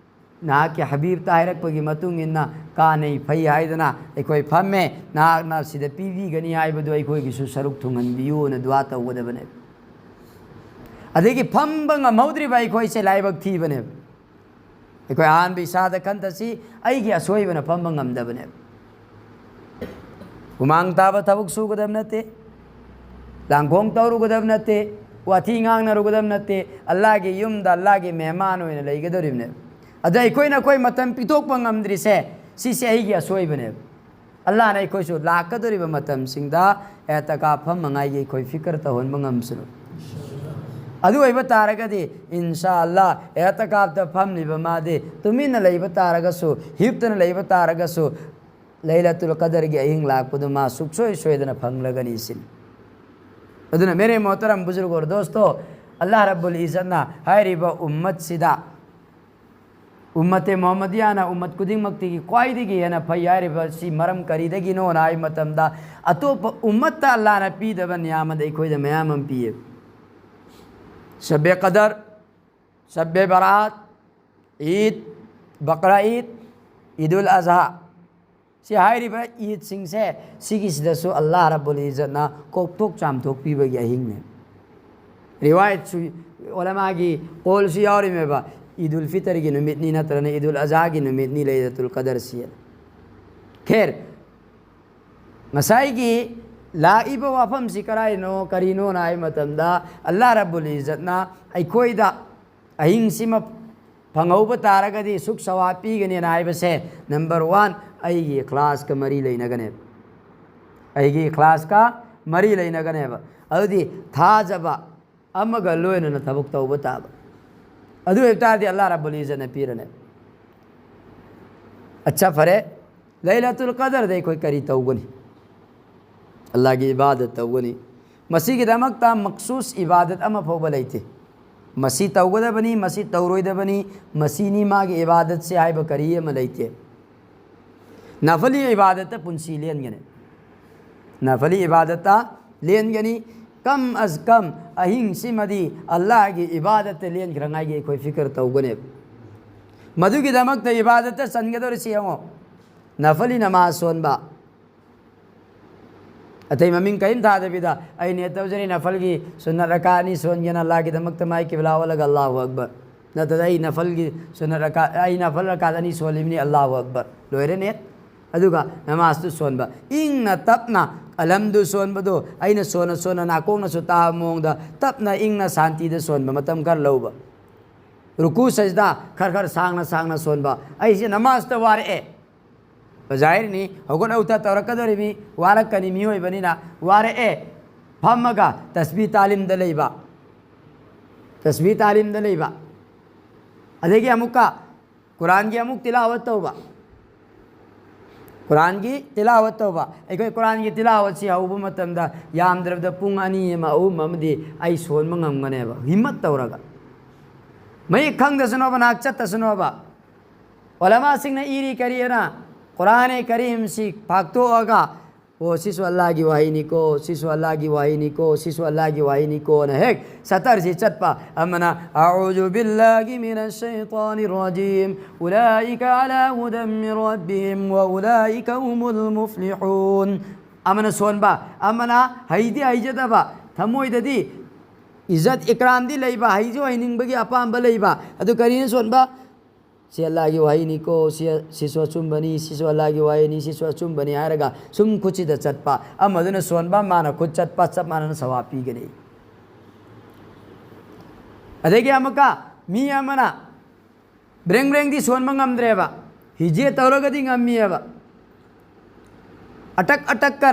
ꯅꯍꯥꯛꯀꯤ ꯍꯕꯤꯕꯇ ꯍꯥꯏꯔꯛꯄꯒꯤ ꯃꯇꯨꯡ ꯏꯟꯅ ꯀꯥꯟꯅꯩ ꯐꯩ ꯍꯥꯏꯗꯅ ꯑꯩꯈꯣꯏ ꯐꯝꯃꯦ, ꯅꯍꯥꯛꯅ ꯁꯤꯗ ꯄꯤꯕꯤꯒꯅꯤ ꯍꯥꯏꯕꯗꯨ ꯑꯩꯈꯣꯏꯒꯤꯁꯨ ꯁꯔꯨꯛ ꯊꯨꯡꯍꯟꯕꯤꯌꯨꯅ ꯗꯨꯋꯥ ꯇꯧꯒꯗꯕꯅꯦꯕ꯫ ꯑꯗꯒꯤ ꯐꯝꯕ ꯉꯝꯍꯧꯗ꯭ꯔꯤꯕ ꯑꯩꯈꯣꯏꯁꯦ ꯂꯥꯏꯕꯛ ꯊꯤꯕꯅꯦꯕ꯫ ꯑꯩꯈꯣꯏ ꯑꯍꯥꯟꯕ ꯏꯁꯥꯗ ꯈꯟꯊꯁꯤ, ꯑꯩꯒꯤ ꯑꯁꯣꯏꯕꯅ ꯐꯝꯕ ꯉꯝꯗꯕꯅꯦꯕ꯫ ꯍꯨꯃꯥꯡ ꯇꯥꯕ ꯊꯕꯛ ꯁꯨꯒꯗꯕ ꯅꯠꯇꯦ, ꯂꯥꯡꯒꯣꯡ ꯇꯧꯔꯨꯒꯗꯕ ꯅꯠꯇꯦ, ꯋꯥꯊꯤ ꯉꯥꯡꯅꯔꯨꯒꯗꯕ ꯅꯠꯇꯦ꯫ ꯑꯜꯂꯥꯍꯒꯤ ꯌꯨꯝꯗ ꯑꯜꯂꯥꯍꯒꯤ ꯃꯦꯍꯃꯥꯟ ꯑꯣꯏꯅ ꯂꯩꯒꯗꯧꯔꯤꯕꯅꯦꯕ꯫ ꯑꯗꯣ ꯑꯩꯈꯣꯏꯅ ꯑꯩꯈꯣꯏ ꯃꯇꯝ ꯄꯤꯊꯣꯛꯄ ꯉꯝꯗ꯭ꯔꯤꯁꯦ, ꯁꯤꯁꯦ ꯑꯩꯒꯤ ꯑꯁꯣꯏꯕꯅꯦꯕ꯫ ꯑꯜꯂꯥꯍꯅ ꯑꯩꯈꯣꯏꯁꯨ ꯂꯥꯛꯀꯗꯧꯔꯤꯕ ꯃꯇꯝꯁꯤꯡꯗ ꯑꯦꯇꯀꯥꯐ ꯐꯝꯃꯉꯥꯏꯒꯤ ꯑꯩꯈꯣꯏ ꯐꯤꯀꯔ ꯇꯧꯍꯟꯕ ꯉꯝꯁꯅꯨ꯫ ꯑꯗꯨ ꯑꯣꯏꯕ ꯇꯥꯔꯒꯗꯤ, ꯏꯟꯁꯥ ꯑꯜꯂꯥꯍ, ꯑꯦꯇꯀꯥꯐꯇ ꯐꯝꯂꯤꯕ ꯃꯥꯗꯤ ꯇꯨꯃꯤꯟꯅ ꯂꯩꯕ ꯇꯥꯔꯒꯁꯨ, ꯍꯤꯞꯇꯅ ꯂꯩꯕ ꯇꯥꯔꯒꯁꯨ, ꯂꯩꯂꯇꯨꯜ ꯀꯗꯔꯒꯤ ꯑꯍꯤꯡ ꯂꯥꯛꯄꯗꯨ ꯃꯥ ꯁꯨꯛꯁꯣꯏ ꯁꯣꯏꯗꯅ ꯐꯪꯂꯒꯅꯤ ꯁꯤꯅꯤ꯫ ꯑꯗꯨꯅ ꯃꯦꯔꯦ ꯃꯣꯍꯇꯔꯝ ꯕꯨꯖꯨꯔꯒ ꯑꯣꯔ ꯗꯣꯁꯇꯣ, ꯑꯜꯂꯥꯍ ꯔꯕꯨꯜ ꯏꯖꯠꯅ ꯍꯥꯏꯔꯤꯕ ꯎꯝꯃꯠꯁꯤꯗ, ꯎꯝꯃꯠꯇꯦ ꯃꯨꯍꯝꯃꯗꯤꯌꯥꯅ ꯎꯝꯃꯠ ꯈꯨꯗꯤꯡꯃꯛꯇꯒꯤ ꯈ꯭ꯋꯥꯏꯗꯒꯤ ꯍꯦꯟꯅ ꯐꯩ ꯍꯥꯏꯔꯤꯕꯁꯤ ꯃꯔꯝ ꯀꯔꯤꯗꯒꯤꯅꯣꯅ ꯍꯥꯏꯕ ꯃꯇꯝꯗ, ꯑꯇꯣꯞꯄ ꯎꯝꯃꯠꯇ ꯑꯜꯂꯥꯍꯅ ꯄꯤꯗꯕ ꯅꯤꯌꯥꯃꯠ ꯑꯩꯈꯣꯏꯗ ꯃꯌꯥꯝ ꯑꯃ ꯄꯤꯌꯦ꯫ ꯁꯕꯦ ꯀꯗꯔ, ꯁꯕꯦ ꯕꯔꯥꯠ, ꯏꯗ, ꯕꯀ꯭ꯔꯥ ꯏꯗ, ꯏꯗꯨꯜ ꯑꯖꯍꯥ, ꯁꯤ ꯍꯥꯏꯔꯤꯕ ꯏꯗꯁꯤꯡꯁꯦ, ꯁꯤꯒꯤꯁꯤꯗꯁꯨ ꯑꯜꯂꯥꯍ ꯔꯕꯨꯜ ꯏꯖꯠꯅ ꯀꯣꯛꯊꯣꯛ ꯆꯥꯝꯊꯣꯛꯄꯤꯕꯒꯤ ꯑꯍꯤꯡꯅꯦ꯫ ꯔꯤꯋꯥꯌꯠꯁꯨ, ꯎꯂꯃꯥꯒꯤ ꯀꯣꯜꯁꯨ ꯌꯥꯎꯔꯤꯃꯦꯕ, ꯏꯗꯨꯜ ꯐꯤꯇꯔꯒꯤ ꯅꯨꯃꯤꯠꯅꯤ ꯅꯠꯇ꯭ꯔꯒꯅ ꯏꯗꯨꯜ ꯑꯖꯍꯥꯒꯤ ꯅꯨꯃꯤꯠꯅꯤ ꯂꯩꯂꯇꯨꯜ ꯀꯗꯔꯁꯤ꯫ ꯈꯦꯔ, ꯉꯁꯥꯏꯒꯤ ꯂꯥꯛꯏꯕ ꯋꯥꯐꯝꯁꯤ ꯀꯔꯥꯏꯅꯣ, ꯀꯔꯤꯅꯣꯅ ꯍꯥꯏꯕ ꯃꯇꯝꯗ, ꯑꯜꯂꯥꯍ ꯔꯕꯨꯜ ꯏꯖꯠꯅ ꯑꯩꯈꯣꯏꯗ ꯑꯍꯤꯡꯁꯤꯃ ꯐꯪꯍꯧꯕ ꯇꯥꯔꯒꯗꯤ ꯁꯨꯛ ꯁꯋꯥꯕ ꯄꯤꯒꯅꯤꯅ ꯍꯥꯏꯕꯁꯦ, ꯅꯝꯕꯔ ꯋꯥꯟ, ꯑꯩꯒꯤ ꯏꯈ꯭ꯂꯥꯁꯀ ꯃꯔꯤ ꯂꯩꯅꯒꯅꯦꯕ꯫ ꯑꯩꯒꯤ ꯏꯈ꯭ꯂꯥꯁꯀ ꯃꯔꯤ ꯂꯩꯅꯒꯅꯦꯕ꯫ ꯑꯗꯨꯗꯤ ꯊꯥꯖꯕ ꯑꯃꯒ ꯂꯣꯏꯅꯅ ꯊꯕꯛ ꯇꯧꯕ ꯇꯥꯕ꯫ ꯑꯗꯨ ꯑꯣꯏꯕ ꯇꯥꯔꯗꯤ ꯑꯜꯂꯥꯍ ꯔꯕꯨꯜ ꯏꯖꯠꯅ ꯄꯤꯔꯅꯦꯕ꯫ ꯑꯠꯆꯥ, ꯐꯔꯦ, ꯂꯩꯂꯥꯇꯨꯜ ꯀꯗꯔꯗ ꯑꯩꯈꯣꯏ ꯀꯔꯤ ꯇꯧꯒꯅꯤ? ꯑꯜꯂꯥꯍꯒꯤ ꯏꯕꯥꯗꯠ ꯇꯧꯒꯅꯤ꯫ ꯃꯁꯤꯒꯤꯗꯃꯛꯇ ꯃꯛꯁꯨꯁ ꯏꯕꯥꯗꯠ ꯑꯃ ꯐꯥꯎꯕ ꯂꯩꯇꯦ꯫ ꯃꯁꯤ ꯇꯧꯒꯗꯕꯅꯤ, ꯃꯁꯤ ꯇꯧꯔꯣꯏꯗꯕꯅꯤ, ꯃꯁꯤꯅꯤ ꯃꯥꯒꯤ ꯏꯕꯥꯗꯠꯁꯦ ꯍꯥꯏꯕ ꯀꯔꯤ ꯑꯃ ꯂꯩꯇꯦ꯫ ꯅꯐꯂꯤ ꯏꯕꯥꯗꯠꯇ ꯄꯨꯟꯁꯤ ꯂꯦꯟꯒꯅꯤ꯫ ꯅꯐꯂꯤ ꯏꯕꯥꯗꯠꯇ ꯂꯦꯟꯒꯅꯤ꯫ ꯀꯝ ꯑꯁ ꯀꯝ ꯑꯍꯤꯡꯁꯤꯃꯗꯤ ꯑꯜꯂꯥꯍꯒꯤ ꯏꯕꯥꯗꯠꯇ ꯂꯦꯟꯈ꯭ꯔꯉꯥꯏꯒꯤ ꯑꯩꯈꯣꯏ ꯐꯤꯀꯔ ꯇꯧꯒꯅꯦꯕ꯫ ꯃꯗꯨꯒꯤꯗꯃꯛꯇ ꯏꯕꯥꯗꯠꯇ ꯆꯟꯒꯗꯧꯔꯤꯁꯤ ꯌꯦꯡꯉꯣ꯫ ꯅꯐꯂꯤ ꯅꯃꯥꯖ ꯁꯣꯟꯕ꯫ ꯑꯇꯩ ꯃꯃꯤꯡ ꯀꯔꯤꯝ ꯊꯥꯗꯕꯤꯗ ꯑꯩ ꯅꯤꯌꯠ ꯇꯧꯖꯔꯤ, ꯅꯐꯜꯒꯤ ꯁꯨꯟꯅꯠ ꯔꯀꯥ ꯑꯅꯤ ꯁꯣꯟꯒꯦꯅ ꯑꯜꯂꯥꯍꯒꯤꯗꯃꯛꯇ ꯃꯥꯏ ꯀꯤꯕ꯭ꯂꯥ ꯑꯣꯜꯂꯒ ꯑꯜꯂꯥꯍꯨ ꯑꯛꯕꯔ꯫ ꯅꯠꯇ꯭ꯔꯒ ꯑꯩ ꯅꯐꯜꯒꯤ ꯁꯨꯟꯅꯠ ꯔꯀꯥ, ꯑꯩ ꯅꯐꯜ ꯔꯀꯥ ꯑꯅꯤ ꯁꯣꯜꯂꯤꯕꯅꯤ, ꯑꯜꯂꯥꯍꯨ ꯑꯛꯕꯔ꯫ ꯂꯣꯏꯔꯦ ꯅꯤꯌꯠ꯫ ꯑꯗꯨꯒ ꯅꯃꯥꯖꯇꯨ ꯁꯣꯟꯕ꯫ ꯏꯪꯅ ꯇꯞꯅ ꯑꯂꯝꯗꯨ ꯁꯣꯟꯕꯗꯣ ꯑꯩꯅ ꯁꯣꯟꯅ ꯁꯣꯟꯅ ꯅꯥꯀꯣꯡꯅꯁꯨ ꯇꯥꯕ ꯃꯑꯣꯡꯗ ꯇꯞꯅ ꯏꯪꯅ ꯁꯥꯟꯇꯤꯗ ꯁꯣꯟꯕ, ꯃꯇꯝ ꯈꯔ ꯂꯧꯕ꯫ ꯔꯨꯀꯨ ꯁꯖꯗꯥ ꯈꯔ ꯈꯔ ꯁꯥꯡꯅ ꯁꯥꯡꯅ ꯁꯣꯟꯕ꯫ ꯑꯩꯁꯦ ꯅꯃꯥꯖꯇ ꯋꯥꯔꯛꯑꯦ꯫ ꯖꯥꯍꯤꯔꯅꯤ, ꯍꯧꯒꯠ ꯍꯧꯊ ꯇꯧꯔꯛꯀꯗꯧꯔꯤꯃꯤ, ꯋꯥꯔꯛꯀꯅꯤ ꯃꯤꯑꯣꯏꯕꯅꯤꯅ꯫ ꯋꯥꯔꯛꯑꯦ, ꯐꯝꯃꯒ ꯇꯁꯕꯤ ꯇꯥꯂꯤꯝꯗ ꯂꯩꯕ꯫ ꯇꯁꯕꯤ ꯇꯥꯂꯤꯝꯗ ꯂꯩꯕ꯫ ꯑꯗꯒꯤ ꯑꯃꯨꯛꯀ ꯀꯨꯔꯥꯟꯒꯤ ꯑꯃꯨꯛ ꯇꯤꯂꯥꯋꯠ ꯇꯧꯕ꯫ ꯀꯨꯔꯥꯟꯒꯤ ꯇꯤꯂꯥꯋꯠ ꯇꯧꯕ꯫ ꯑꯩꯈꯣꯏ ꯀꯨꯔꯥꯟꯒꯤ ꯇꯤꯂꯥꯋꯠꯁꯤ ꯍꯧꯕ ꯃꯇꯝꯗ ꯌꯥꯝꯗ꯭ꯔꯕꯗ ꯄꯨꯡ ꯑꯅꯤ ꯑꯃ, ꯑꯍꯨꯝ ꯑꯃꯗꯤ ꯑꯩ ꯁꯣꯟꯕ ꯉꯝꯒꯅꯦꯕ, ꯍꯤꯝꯃꯠ ꯇꯧꯔꯒ꯫ ꯃꯌꯦꯛ ꯈꯪꯗꯁꯅꯣꯕ, ꯅꯥꯍꯛ ꯆꯠꯇꯁꯅꯣꯕ꯫ ꯎꯂꯃꯥꯁꯤꯡꯅ ꯏꯔꯤ ꯀꯔꯤ ꯍꯥꯏꯅ? ꯀꯨꯔꯥꯟ ꯀꯔꯤꯝꯁꯤ ꯐꯥꯛꯇꯣꯛꯑꯒ, "ꯑꯣ, ꯁꯤꯁꯨ ꯑꯜꯂꯥꯍꯒꯤ ꯋꯥꯍꯩꯅꯤꯀꯣ, ꯁꯤꯁꯨ ꯑꯜꯂꯥꯍꯒꯤ ꯋꯥꯍꯩꯅꯤꯀꯣ, ꯁꯤꯁꯨ ꯑꯜꯂꯥꯍꯒꯤ ꯋꯥꯍꯩꯅꯤꯀꯣꯅ" ꯍꯦꯛ ꯁꯇꯔꯁꯤ ꯆꯠꯄ꯫ ꯑꯃꯅ, "ꯑꯎꯖꯨ ꯕꯤꯜꯂꯥꯍꯤ ꯃꯤꯅꯁ ꯁꯩꯇꯥꯅꯤꯔ ꯔꯥꯖꯤꯝ, ꯎꯂꯥꯏꯀ ꯑꯂꯥ ꯍꯨꯗꯝ ꯃꯤꯟ ꯔꯕꯤꯍꯤꯝ ꯋ ꯎꯂꯥꯏꯀ ꯍꯨꯃꯨꯜ ꯃꯨꯐ꯭ꯂꯤꯍꯨꯟ"꯫ ꯑꯃꯅ ꯁꯣꯟꯕ, ꯑꯃꯅ ꯍꯩꯗꯤ ꯍꯩꯖꯗꯕ, ꯊꯃꯣꯏꯗꯗꯤ ꯏꯖꯠ ꯏꯀ꯭ꯔꯥꯝꯗꯤ ꯂꯩꯕ, ꯍꯩꯁꯨ ꯍꯩꯅꯤꯡꯕꯒꯤ ꯑꯄꯥꯝꯕ ꯂꯩꯕ꯫ ꯑꯗꯨ ꯀꯔꯤꯅ ꯁꯣꯟꯕ? ꯁꯤ ꯑꯜꯂꯥꯒꯤ ꯋꯥꯍꯩꯅꯤꯀꯣ, ꯁꯤ, ꯁꯤꯁꯨ ꯑꯆꯨꯝꯕꯅꯤ, ꯁꯤꯁꯨ ꯑꯜꯂꯥꯒꯤ ꯋꯥꯍꯩꯅꯤ, ꯁꯤꯁꯨ ꯑꯆꯨꯝꯕꯅꯤ ꯍꯥꯏꯔꯒ ꯁꯨꯝ ꯈꯨꯠꯁꯤꯗ ꯆꯠꯄ, ꯑꯃꯗꯨꯅ ꯁꯣꯟꯕ, ꯃꯥꯅ ꯈꯨꯠ ꯆꯠꯄ, ꯆꯞ ꯃꯥꯟꯅꯅ ꯁꯋꯥꯕ ꯄꯤꯒꯅꯤ꯫ ꯑꯗꯒꯤ ꯑꯃꯨꯛꯀ ꯃꯤ ꯑꯃꯅ ꯕ꯭ꯔꯦꯡ ꯕ꯭ꯔꯦꯡꯗꯤ ꯁꯣꯟꯕ ꯉꯝꯗ꯭ꯔꯦꯕ, ꯍꯤꯖꯦ ꯇꯧꯔꯒꯗꯤ ꯉꯝꯃꯤꯑꯕ, ꯑꯇꯛ ꯑꯇꯛꯀ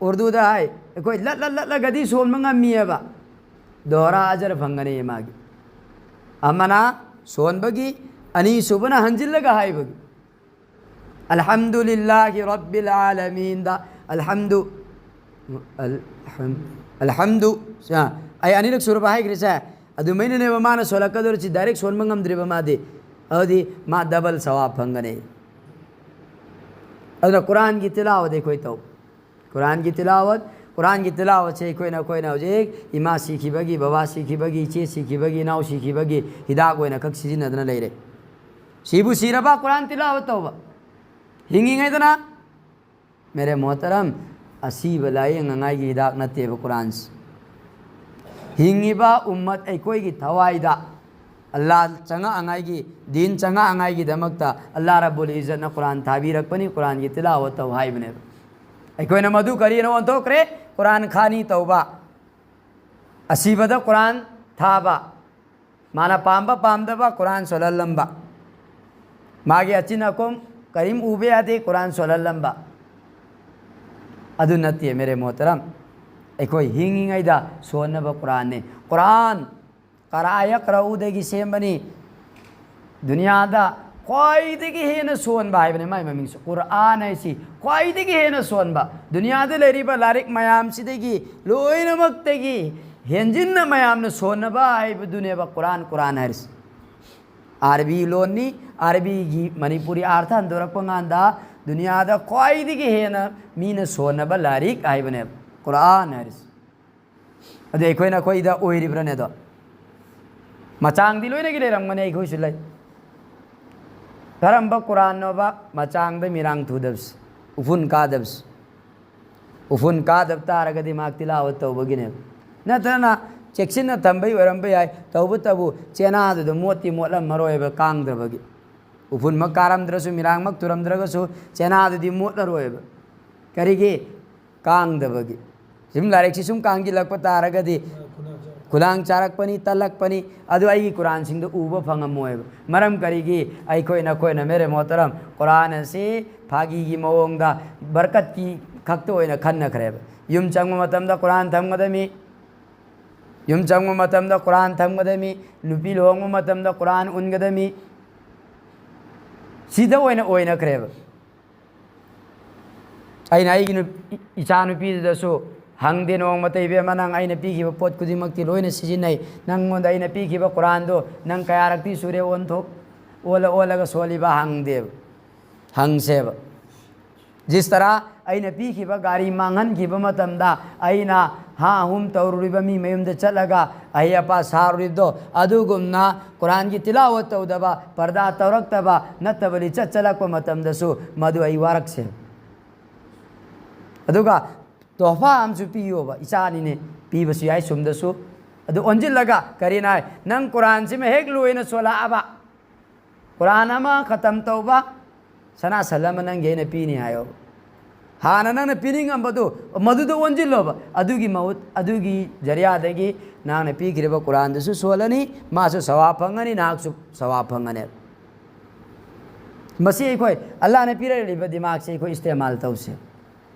ꯎꯔꯗꯨꯗ ꯍꯥꯏ, ꯑꯩꯈꯣꯏ ꯂꯠ ꯂꯠ ꯂꯠꯂꯒꯗꯤ ꯁꯣꯟꯕ ꯉꯝꯃꯤꯑꯕ, ꯗꯣꯍꯔꯥ ꯑꯖꯔ ꯐꯪꯒꯅꯤ ꯃꯥꯒꯤ꯫ ꯑꯃꯅ ꯁꯣꯟꯕꯒꯤ, ꯑꯅꯤꯁꯨꯕꯅ ꯍꯟꯖꯤꯜꯂꯒ ꯍꯥꯏꯕꯒꯤ꯫ ꯑꯜꯍꯝꯗꯨꯂꯤꯜꯂꯥꯍꯤ ꯔꯕꯤꯜ ꯑꯥꯂꯃꯤꯟꯗ ꯑꯜꯍꯝꯗꯨ, ꯑꯜꯍꯝ-, ꯑꯜꯍꯝꯗꯨ, ꯑ, ꯑꯩ ꯑꯅꯤꯔꯛ ꯁꯨꯔꯕ ꯍꯥꯏꯈ꯭ꯔꯤꯁꯦ꯫ ꯑꯗꯨꯃꯥꯏꯅꯅꯦꯕ ꯃꯥꯅ ꯁꯣꯜꯂꯛꯀꯗꯧꯔꯤꯁꯤ, ꯗꯥꯏꯔꯦꯛ ꯁꯣꯟꯕ ꯉꯝꯗ꯭ꯔꯤꯕ ꯃꯥꯗꯤ꯫ ꯑꯗꯨꯗꯤ ꯃꯥ ꯗꯕꯜ ꯁꯋꯥꯕ ꯐꯪꯒꯅꯤ꯫ ꯑꯗꯨꯅ ꯀꯨꯔꯥꯟꯒꯤ ꯇꯤꯂꯥꯋꯠ ꯑꯩꯈꯣꯏ ꯇꯧ꯫ ꯀꯨꯔꯥꯟꯒꯤ ꯇꯤꯂꯥꯋꯠ, ꯀꯨꯔꯥꯟꯒꯤ ꯇꯤꯂꯥꯋꯠꯁꯦ ꯑꯩꯈꯣꯏꯅ, ꯑꯩꯈꯣꯏꯅ ꯍꯧꯖꯤꯛ ꯏꯃꯥ ꯁꯤꯈꯤꯕꯒꯤ, ꯕꯕꯥ ꯁꯤꯈꯤꯕꯒꯤ, ꯏꯆꯦ ꯁꯤꯈꯤꯕꯒꯤ, ꯏꯅꯥꯎ ꯁꯤꯈꯤꯕꯒꯤ ꯍꯤꯗꯥꯛ ꯑꯣꯏꯅ ꯈꯛ ꯁꯤꯖꯤꯟꯅꯗꯅ ꯂꯩꯔꯦ꯫ ꯁꯤꯕꯨ ꯁꯤꯔꯕ ꯀꯨꯔꯥꯟ ꯇꯤꯂꯥꯋꯠ ꯇꯧꯕ꯫ ꯍꯤꯡꯉꯤꯉꯩꯗꯅ, ꯃꯦꯔꯦ ꯃꯣꯍꯇꯔꯝ, ꯑꯁꯤꯕ ꯂꯥꯏꯌꯦꯡꯅꯉꯥꯏꯒꯤ ꯍꯤꯗꯥꯛ ꯅꯠꯇꯦꯕ ꯀꯨꯔꯥꯟꯁꯤ꯫ ꯍꯤꯡꯉꯤꯕ ꯎꯝꯃꯠ ꯑꯩꯈꯣꯏꯒꯤ ꯊꯋꯥꯏꯗ ꯑꯜꯂꯥ ꯆꯪꯉꯛꯅꯉꯥꯏꯒꯤ, ꯗꯤꯟ ꯆꯪꯉꯛꯅꯉꯥꯏꯒꯤꯗꯃꯛꯇ ꯑꯜꯂꯥ ꯔꯕꯨꯜ ꯏꯖꯠꯅ ꯀꯨꯔꯥꯟ ꯊꯥꯕꯤꯔꯛꯄꯅꯤ, ꯀꯨꯔꯥꯟꯒꯤ ꯇꯤꯂꯥꯋꯠ ꯇꯧ ꯍꯥꯏꯕꯅꯦꯕ꯫ ꯑꯩꯈꯣꯏꯅ ꯃꯗꯨ ꯀꯔꯤꯅ ꯑꯣꯟꯊꯣꯛꯈ꯭ꯔꯦ? ꯀꯨꯔꯥꯟ ꯈꯥꯅꯤ ꯇꯧꯕ, ꯑꯁꯤꯕꯗ ꯀꯨꯔꯥꯟ ꯊꯥꯕ, ꯃꯥꯅ ꯄꯥꯝꯕ ꯄꯥꯝꯗꯕ ꯀꯨꯔꯥꯟ ꯁꯣꯜꯍꯜꯂꯝꯕ, ꯃꯥꯒꯤ ꯑꯆꯤꯟ ꯑꯀꯣꯝ ꯀꯔꯤꯝ ꯎꯕ ꯌꯥꯗꯦ ꯀꯨꯔꯥꯟ ꯁꯣꯜꯍꯜꯂꯝꯕ꯫ ꯑꯗꯨ ꯅꯠꯇꯦ ꯃꯦꯔꯦ ꯃꯣꯍꯇꯔꯝ, ꯑꯩꯈꯣꯏ ꯍꯤꯡꯉꯤꯉꯩꯗ ꯁꯣꯟꯅꯕ ꯀꯨꯔꯥꯟꯅꯤ꯫ ꯀꯨꯔꯥꯟ ꯀꯔꯥ ꯌꯛꯔꯎꯗꯒꯤ ꯁꯦꯝꯕꯅꯤ꯫ ꯗꯨꯅꯤꯌꯥꯗ ꯈ꯭ꯋꯥꯏꯗꯒꯤ ꯍꯦꯟꯅ ꯁꯣꯟꯕ ꯍꯥꯏꯕꯅꯤ ꯃꯥꯏ ꯃꯃꯤꯡꯁꯨ꯫ ꯀꯨꯔꯥꯟ ꯍꯥꯏꯁꯤ ꯈ꯭ꯋꯥꯏꯗꯒꯤ ꯍꯦꯟꯅ ꯁꯣꯟꯕ, ꯗꯨꯅꯤꯌꯥꯗ ꯂꯩꯔꯤꯕ ꯂꯥꯏꯔꯤꯛ ꯃꯌꯥꯝꯁꯤꯗꯒꯤ ꯂꯣꯏꯅꯃꯛꯇꯒꯤ ꯍꯦꯟꯖꯤꯟꯅ ꯃꯌꯥꯝꯅ ꯁꯣꯟꯅꯕ ꯍꯥꯏꯕꯗꯨꯅꯦꯕ ꯀꯨꯔꯥꯟ, ꯀꯨꯔꯥꯟ ꯍꯥꯏꯔꯤꯁꯤ꯫ ꯑꯥꯔꯕꯤ ꯂꯣꯟꯅꯤ, ꯑꯥꯔꯕꯤꯒꯤ ꯃꯅꯤꯄꯨꯔꯤ ꯑꯥꯔꯊ ꯍꯟꯗꯣꯔꯛꯄ ꯀꯥꯟꯗ ꯗꯨꯅꯤꯌꯥꯗ ꯈ꯭ꯋꯥꯏꯗꯒꯤ ꯍꯦꯟꯅ ꯃꯤꯅ ꯁꯣꯟꯅꯕ ꯂꯥꯏꯔꯤꯛ ꯍꯥꯏꯕꯅꯦꯕ ꯀꯨꯔꯥꯟ ꯍꯥꯏꯔꯤꯁꯤ꯫ ꯑꯗꯩ ꯑꯩꯈꯣꯏꯅ ꯑꯩꯈꯣꯏꯗ ꯑꯣꯏꯔꯤꯕ꯭ꯔꯅꯦ ꯑꯗꯣ? ꯃꯆꯥꯡꯗꯤ ꯂꯣꯏꯅꯒꯤ ꯂꯩꯔꯝꯒꯅꯤ, ꯑꯩꯈꯣꯏꯁꯨ ꯂꯩ꯫ ꯀꯔꯝꯕ ꯀꯨꯔꯥꯟꯅꯣꯕ ꯃꯆꯥꯡꯗ ꯃꯤꯔꯥꯡ ꯊꯨꯗꯕꯁꯦ, ꯎꯐꯨꯟ ꯀꯥꯗꯕꯁꯦ? ꯎꯐꯨꯟ ꯀꯥꯗꯕ ꯇꯥꯔꯒꯗꯤ ꯃꯍꯥꯛ ꯇꯤꯂꯥꯋꯠ ꯇꯧꯕꯒꯤꯅꯦꯕ꯫ ꯅꯠꯇ꯭ꯔꯅ ꯆꯦꯛꯁꯤꯟꯅ ꯊꯝꯕꯩ ꯑꯣꯏꯔꯝꯕ ꯌꯥꯏ, ꯇꯧꯕꯇꯕꯨ ꯆꯦꯅꯥꯗꯨꯗ ꯃꯣꯠꯇꯤ ꯃꯣꯠꯂꯝꯃꯔꯣꯏꯕ ꯀꯥꯡꯗ꯭ꯔꯕꯒꯤ꯫ ꯎꯐꯨꯟꯃꯛ ꯀꯥꯔꯝꯗ꯭ꯔꯁꯨ, ꯃꯤꯔꯥꯡꯃꯛ ꯊꯨꯔꯝꯗ꯭ꯔꯒꯁꯨ, ꯆꯦꯅꯥꯗꯨꯗꯤ ꯃꯣꯠꯂꯔꯣꯏꯕ꯫ ꯀꯔꯤꯒꯤ? ꯀꯥꯡꯗꯕꯒꯤ꯫ ꯁꯨꯝ ꯂꯥꯏꯔꯤꯛꯁꯤ ꯁꯨꯝ ꯀꯥꯡꯁꯤꯜꯂꯛꯄ ꯇꯥꯔꯒꯗꯤ, ꯈꯨꯂꯥꯡ ꯆꯥꯔꯛꯄꯅꯤ, ꯇꯜꯂꯛꯄꯅꯤ꯫ ꯑꯗꯨ ꯑꯩꯒꯤ ꯀꯨꯔꯥꯟꯁꯤꯡꯗꯨ ꯎꯕ ꯐꯪꯉꯝꯃꯣꯏꯕ꯫ ꯃꯔꯝ ꯀꯔꯤꯒꯤ? ꯑꯩꯈꯣꯏ ꯅꯈꯣꯏꯅ, ꯃꯦꯔꯦ ꯃꯣꯍꯇꯔꯝ, ꯀꯨꯔꯥꯟ ꯑꯁꯤ ꯐꯥꯒꯤꯒꯤ ꯃꯑꯣꯡꯗ, ꯕꯔꯀꯠꯀꯤ ꯈꯛꯇ ꯑꯣꯏꯅ ꯈꯟꯅꯈ꯭ꯔꯦꯕ꯫ ꯌꯨꯝ ꯆꯪꯕ ꯃꯇꯝꯗ ꯀꯨꯔꯥꯟ ꯊꯝꯒꯗꯕꯅꯤ, ꯌꯨꯝ ꯆꯪꯕ ꯃꯇꯝꯗ ꯀꯨꯔꯥꯟ ꯊꯝꯒꯗꯕꯅꯤ, ꯅꯨꯄꯤ ꯂꯨꯍꯣꯡꯕ ꯃꯇꯝꯗ ꯀꯨꯔꯥꯟ ꯎꯟꯒꯗꯕꯅꯤ꯫ ꯁꯤꯗ ꯑꯣꯏꯅ ꯑꯣꯏꯅꯈ꯭ꯔꯦꯕ꯫ ꯑꯩꯅ ꯑꯩꯒꯤ ꯅꯨ-, ꯏ-, ꯏꯆꯥ ꯅꯨꯄꯤꯗꯨꯗꯁꯨ ꯍꯪꯗꯦ ꯅꯣꯡꯃꯇ, "ꯏꯕꯦꯝꯃ, ꯅꯪ ꯑꯩꯅ ꯄꯤꯈꯤꯕ ꯄꯣꯠ ꯈꯨꯗꯤꯡꯃꯛꯇꯤ ꯂꯣꯏꯅ ꯁꯤꯖꯤꯟꯅꯩ꯫ ꯅꯪꯉꯣꯟꯗ ꯑꯩꯅ ꯄꯤꯈꯤꯕ ꯀꯨꯔꯥꯟꯗꯣ ꯅꯪ ꯀꯌꯥꯔꯛꯇꯤ ꯁꯨꯔꯦ ꯑꯣꯟꯊꯣꯛ-, ꯑꯣꯜꯂ ꯑꯣꯜꯂꯒ ꯁꯣꯜꯂꯤꯕ?" ꯍꯪꯗꯦꯕ꯫ ꯍꯪꯁꯦꯕ꯫ ꯖꯤꯁ ꯇꯔꯥ ꯑꯩꯅ ꯄꯤꯈꯤꯕ ꯒꯥꯔꯤ ꯃꯥꯡꯍꯟꯈꯤꯕ ꯃꯇꯝꯗ ꯑꯩꯅ ꯍꯥ ꯍꯨꯝ ꯇꯧꯔꯨꯔꯤꯕ ꯃꯤ ꯃꯌꯨꯝꯗ ꯆꯠꯂꯒ ꯑꯍꯩ ꯑꯄꯥ ꯁꯥꯔꯨꯔꯤꯕꯗꯣ, ꯑꯗꯨꯒꯨꯝꯅ ꯀꯨꯔꯥꯟꯒꯤ ꯇꯤꯂꯥꯋꯠ ꯇꯧꯗꯕ, ꯄꯔꯗꯥ ꯇꯧꯔꯛꯇꯕ ꯅꯠꯇꯕ ꯂꯤꯆꯠ ꯆꯠꯂꯛꯄ ꯃꯇꯝꯗꯁꯨ ꯃꯗꯨ ꯑꯩ ꯋꯥꯔꯛꯁꯦ꯫ ꯑꯗꯨꯒ ꯇꯣꯍꯐꯥ ꯑꯃꯁꯨ ꯄꯤꯌꯣꯕ, ꯏꯆꯥꯅꯤꯅꯦ, ꯄꯤꯕꯁꯨ ꯌꯥꯏ ꯁꯨꯝꯗꯁꯨ꯫ ꯑꯗꯨ ꯑꯣꯟꯁꯤꯜꯂꯒ ꯀꯔꯤꯅ ꯍꯥꯏ, "ꯅꯪ ꯀꯨꯔꯥꯟꯁꯤꯃ ꯍꯦꯛ ꯂꯣꯏꯅ ꯁꯣꯜꯂꯛꯑꯕ, ꯀꯨꯔꯥꯟ ꯑꯃ ꯈꯇꯝ ꯇꯧꯕ, ꯁꯅꯥ ꯁꯟ ꯑꯃ ꯅꯪꯒꯤ ꯑꯩꯅ ꯄꯤꯅꯤ" ꯍꯥꯏꯌꯣ꯫ ꯍꯥꯟꯅ ꯅꯪꯅ ꯄꯤꯅꯤꯡꯉꯝꯕꯗꯨ ꯃꯗꯨꯗ ꯑꯣꯟꯁꯤꯜꯂꯣꯕ꯫ ꯑꯗꯨꯒꯤ ꯃꯍꯨꯠ, ꯑꯗꯨꯒꯤ ꯖꯔꯤꯌꯥꯗꯒꯤ ꯅꯍꯥꯛꯅ ꯄꯤꯈ꯭ꯔꯤꯕ ꯀꯨꯔꯥꯟꯗꯨꯁꯨ ꯁꯣꯜꯂꯅꯤ, ꯃꯥꯁꯨ ꯁꯋꯥꯕ ꯐꯪꯒꯅꯤ, ꯅꯍꯥꯛꯁꯨ ꯁꯋꯥꯕ ꯐꯪꯒꯅꯦꯕ꯫ ꯃꯁꯤ ꯑꯩꯈꯣꯏ ꯑꯜꯂꯥꯍꯅ ꯄꯤꯔꯛꯂꯤꯕ ꯗꯤꯃꯥꯒꯁꯤ ꯑꯩꯈꯣꯏ ꯏꯁꯇꯦꯃꯥꯜ ꯇꯧꯁꯦ꯫